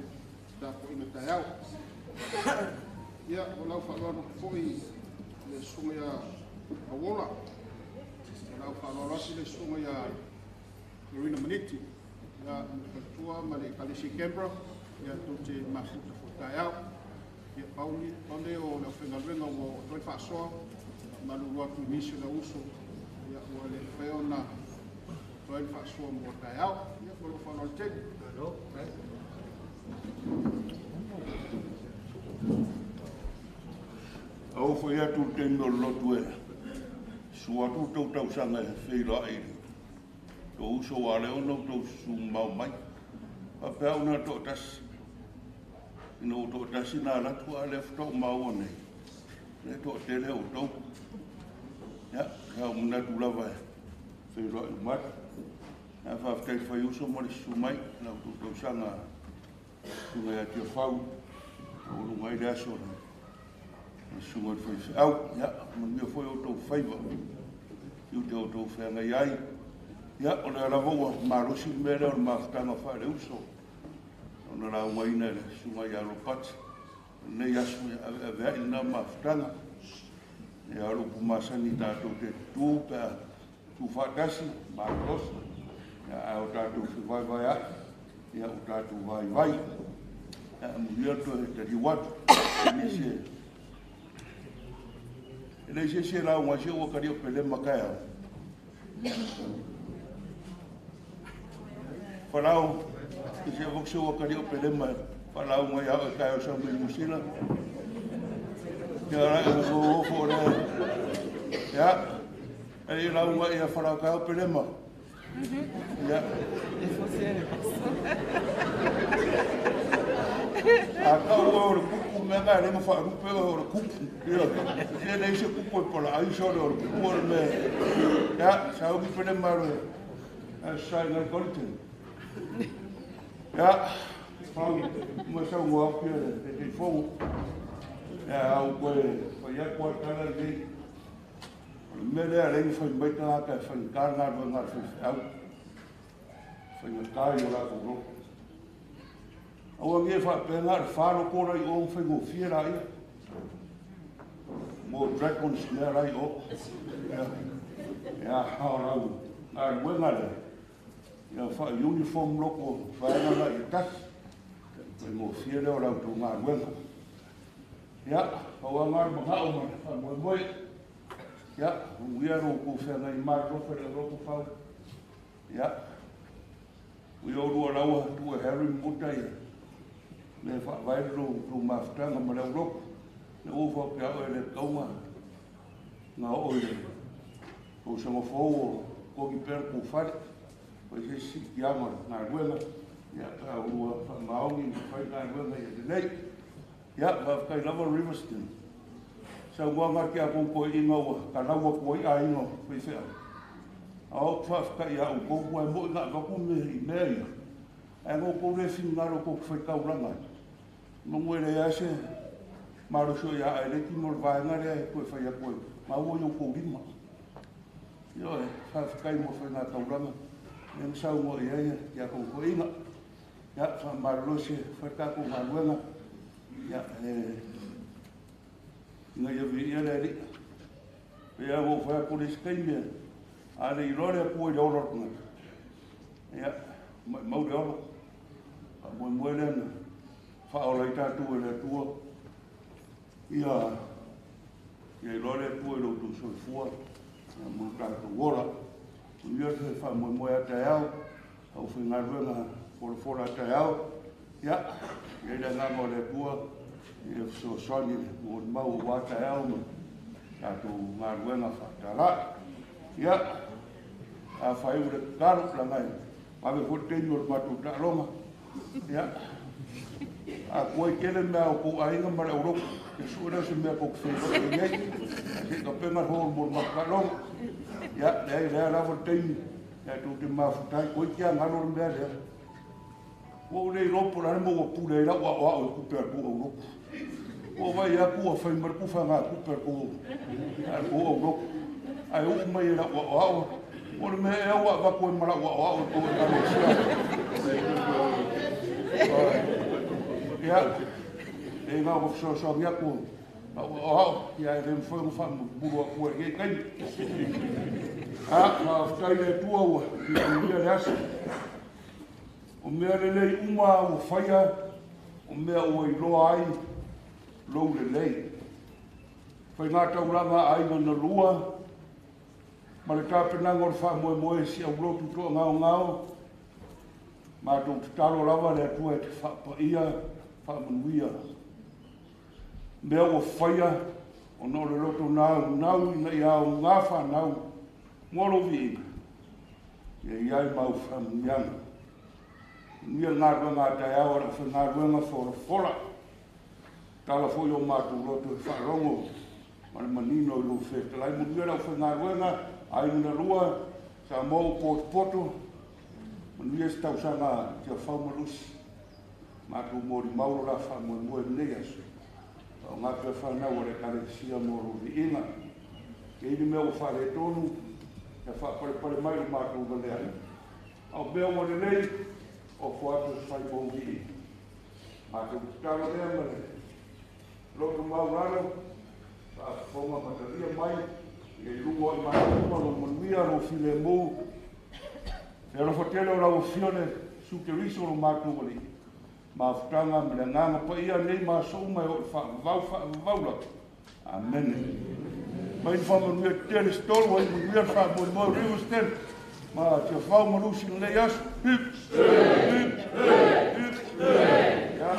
tapuaiga taeao. Ia, valaau faaaloalo atu foi le Susuga ia Auola, valaau faaaloalo atu le Susuga ia Lorena Maniti, ia, ma le faletua ma le Ekalesia Canberra, ia, tou te mafuta foi taeao. Ia, pau lea o le aufaigaluega ua oo atu ai le faasoa, faamalulu atu i nisi o le auuso, ia, ua le mafai ona atu ai le faasoa mo taeao. Ia, ma lou faaaloalo tele. A oo foi atu i le taimi o le lotu e sua atu le tou tausaga e feiloai i le tou uso ua ala ai ona outou susumamao mai. Faapea au na o le toatasi. Ina ua toatasi na alu atu, a o lea faatoa ou maua nei, lea e toatele outou. Ia, sa ou manatu lava e feiloai uma atu. Ae faafetai i le faiuso ma le susu mai i la outou tausaga susuga ia Tiafau, maualuga ai le aso o le susuga i le faifeau. Ia, manuia foi outou faiva, tiute o outou feagai ai. Ia, o lea lava ua malosi le mea lea o le mafutaga faaleuso, ona laugaina e le susuga ia Ropati. O lenei aso e aveaveai lena mafutaga. Ia, o le upu masani tatou te tutu pe a tuufaatasi, malolosi, ia, ae o tatou fevaevaeai, ia, o tatou vaivai. Ia, amuia le toe taliu atu. E leai se isi e lauga ai se ua talia o Pelema taeao. Falau, i se avak se ua talia o Pelema e faalauga ia oe taeao sau mai Niu Sila. Ia ra e o ofo le. Ia, e i lauga ia falau taeao Pelema. Ia. A kau oe o le kupu, mea nga e le ma faalupe oe o le kupu. Ia, se leai se kupu e pala ai sole o le kupu o le mea. Ia, sauni Pelema le sai ngai kolite. Ia, pau, ma saunoa atu ia le Taitaifono. Ia, au koe fai atu a tala lenei. O le mea lea e alai ona fai mai tagata e faigata le galuega a le faifeau. Faigata i o latou loto. Aua ne i faapea na o le 4 loto la i o ona faigofie laia. Mo dragons mea lai o. Ia, o lau galuega lea, ia faa-uniform loko vaega la ia tasi. Faigofie lea o la outou galuega. Ia, pau lava lena o le manao ma le faamoemoe. Ia, manuia lo outou feagai ma le alofa i le alofa fau. Ia, ui o lua laua tuu e Harry ma Muta ia mea e faavae le tou mafutaga ma le aulotu. Le ua faapea au e le tatau na oo i le tausaga fou o togi pea le tou fale. Fai se isi siitiaga o le galuega, ia, pe a ua faamaoni ma fai galuega ia lelei. Ia, faafetai lava Riverston. Saunoaga a tiakono toeaiina ua talau atu ai aiga o faifeau. A ou te faafetai ia outou, aua e moni na avatu mea i mea ia, ae na outou le finagalo tou te faitaulaga ai. Manu e leai lava se malosi o ia Aeleti mo le vaega lea e toe fai atu ai, maua i outou lima. Ioe, faafetai mo faigataulaga lea na saunoa i ai tiakono toeaiina. Ia, faamalolo se fai le tatou galuega, ia, e ina ia viia le Alii. Pei lava ona ou fai atu i le isi taimi, a le iloa le Atua i le ola o le tagata, ia, maumau le ola. Faamoemoe lea na faaola ai tatou e le Atua, ia, ia iloa le Atua i lo outou soifua, ia, ma lo tatou ola. Manuia le faamoemoe a taeao, aufaigaluega folafola a taeao, ia, i ai le agaga o le Atua, ia fesoasoani le molimau aua taeao ma tatou galuega faatala. Ia, a faaiu le tatalo, leaga e vave foi le taimi o le matou taaloga. Ia, a tuai tele mea a outou aiga ma le aulotu, ia sue lea o se mea tou te feiloai ai nei. Ae se i tapena le hall mo le matou taaloga. Ia, leai, lea lava le taimi, ia tou te mafuta ai, toeitiiti lava galo le mea lea. Ua ou le iloa po o le a le mea ua pule ai lau aoao i tupe a le tou aulotu. Ua ou vaai atu ua fai mai le tufagatupe a le tou aulotu, ae uu mai e lau aoao. O le mea ea ua avatu ai ma lau aoao i tou Ekalesia? Ia, e na ona fesoasoani atu lau aoao, ia e le mafai ona faamulumulu atu i lenei taimi. A, faafetai le Atua ua manuia le aso. O mea lelei uma ua faia, o mea ua iloa ai lou lelei. Faiga taulaga a aiga na lua, ma le tapenaga o le faamoemoe si aulotu toagaogao, matou tatalo lava le Atua e te faapaia, faamanuia. Mea ua faia, ona o le loto naunau ina ia aoga whanau mo lou viiga, ia i ai mau faamanuiaga. Manuia le galuega a taeao a le aufaigaluega folafola. Tala foi o matou loto e faalogo ma le manino i lou fetalai. Manuia le aufaigaluega, aiga na lua, Samoa ua potopoto, manuia se tausaga Tiafau ma Lusi. Matou molimau lo la faamoemoe i lenei aso. Faaaoga pea whanau a le Ekalesia mo lou viiga. E i le mea ua faaletonu, ia faapalepale mai lo matou valea. A o mea ua lelei, ofo atu e fai mo viiga. Matou tatalo lea ma le loto maulalo, faafofoga ma talia mai, ia i luga o i matou uma lo manuia, lo filemu. E alofa tele o lau afio le Iesu Keriso lo matou Alii. Mafutaga ma le agaga paia nei ma aso uma e oo i le faavavau faavavau lava. Amene. Mai le faamanuia tele se tolu ai manuia le faamoemoe o Riverston ma Tiafau ma Lusi i lenei aso. Hip, hip, hip, hip. Ia,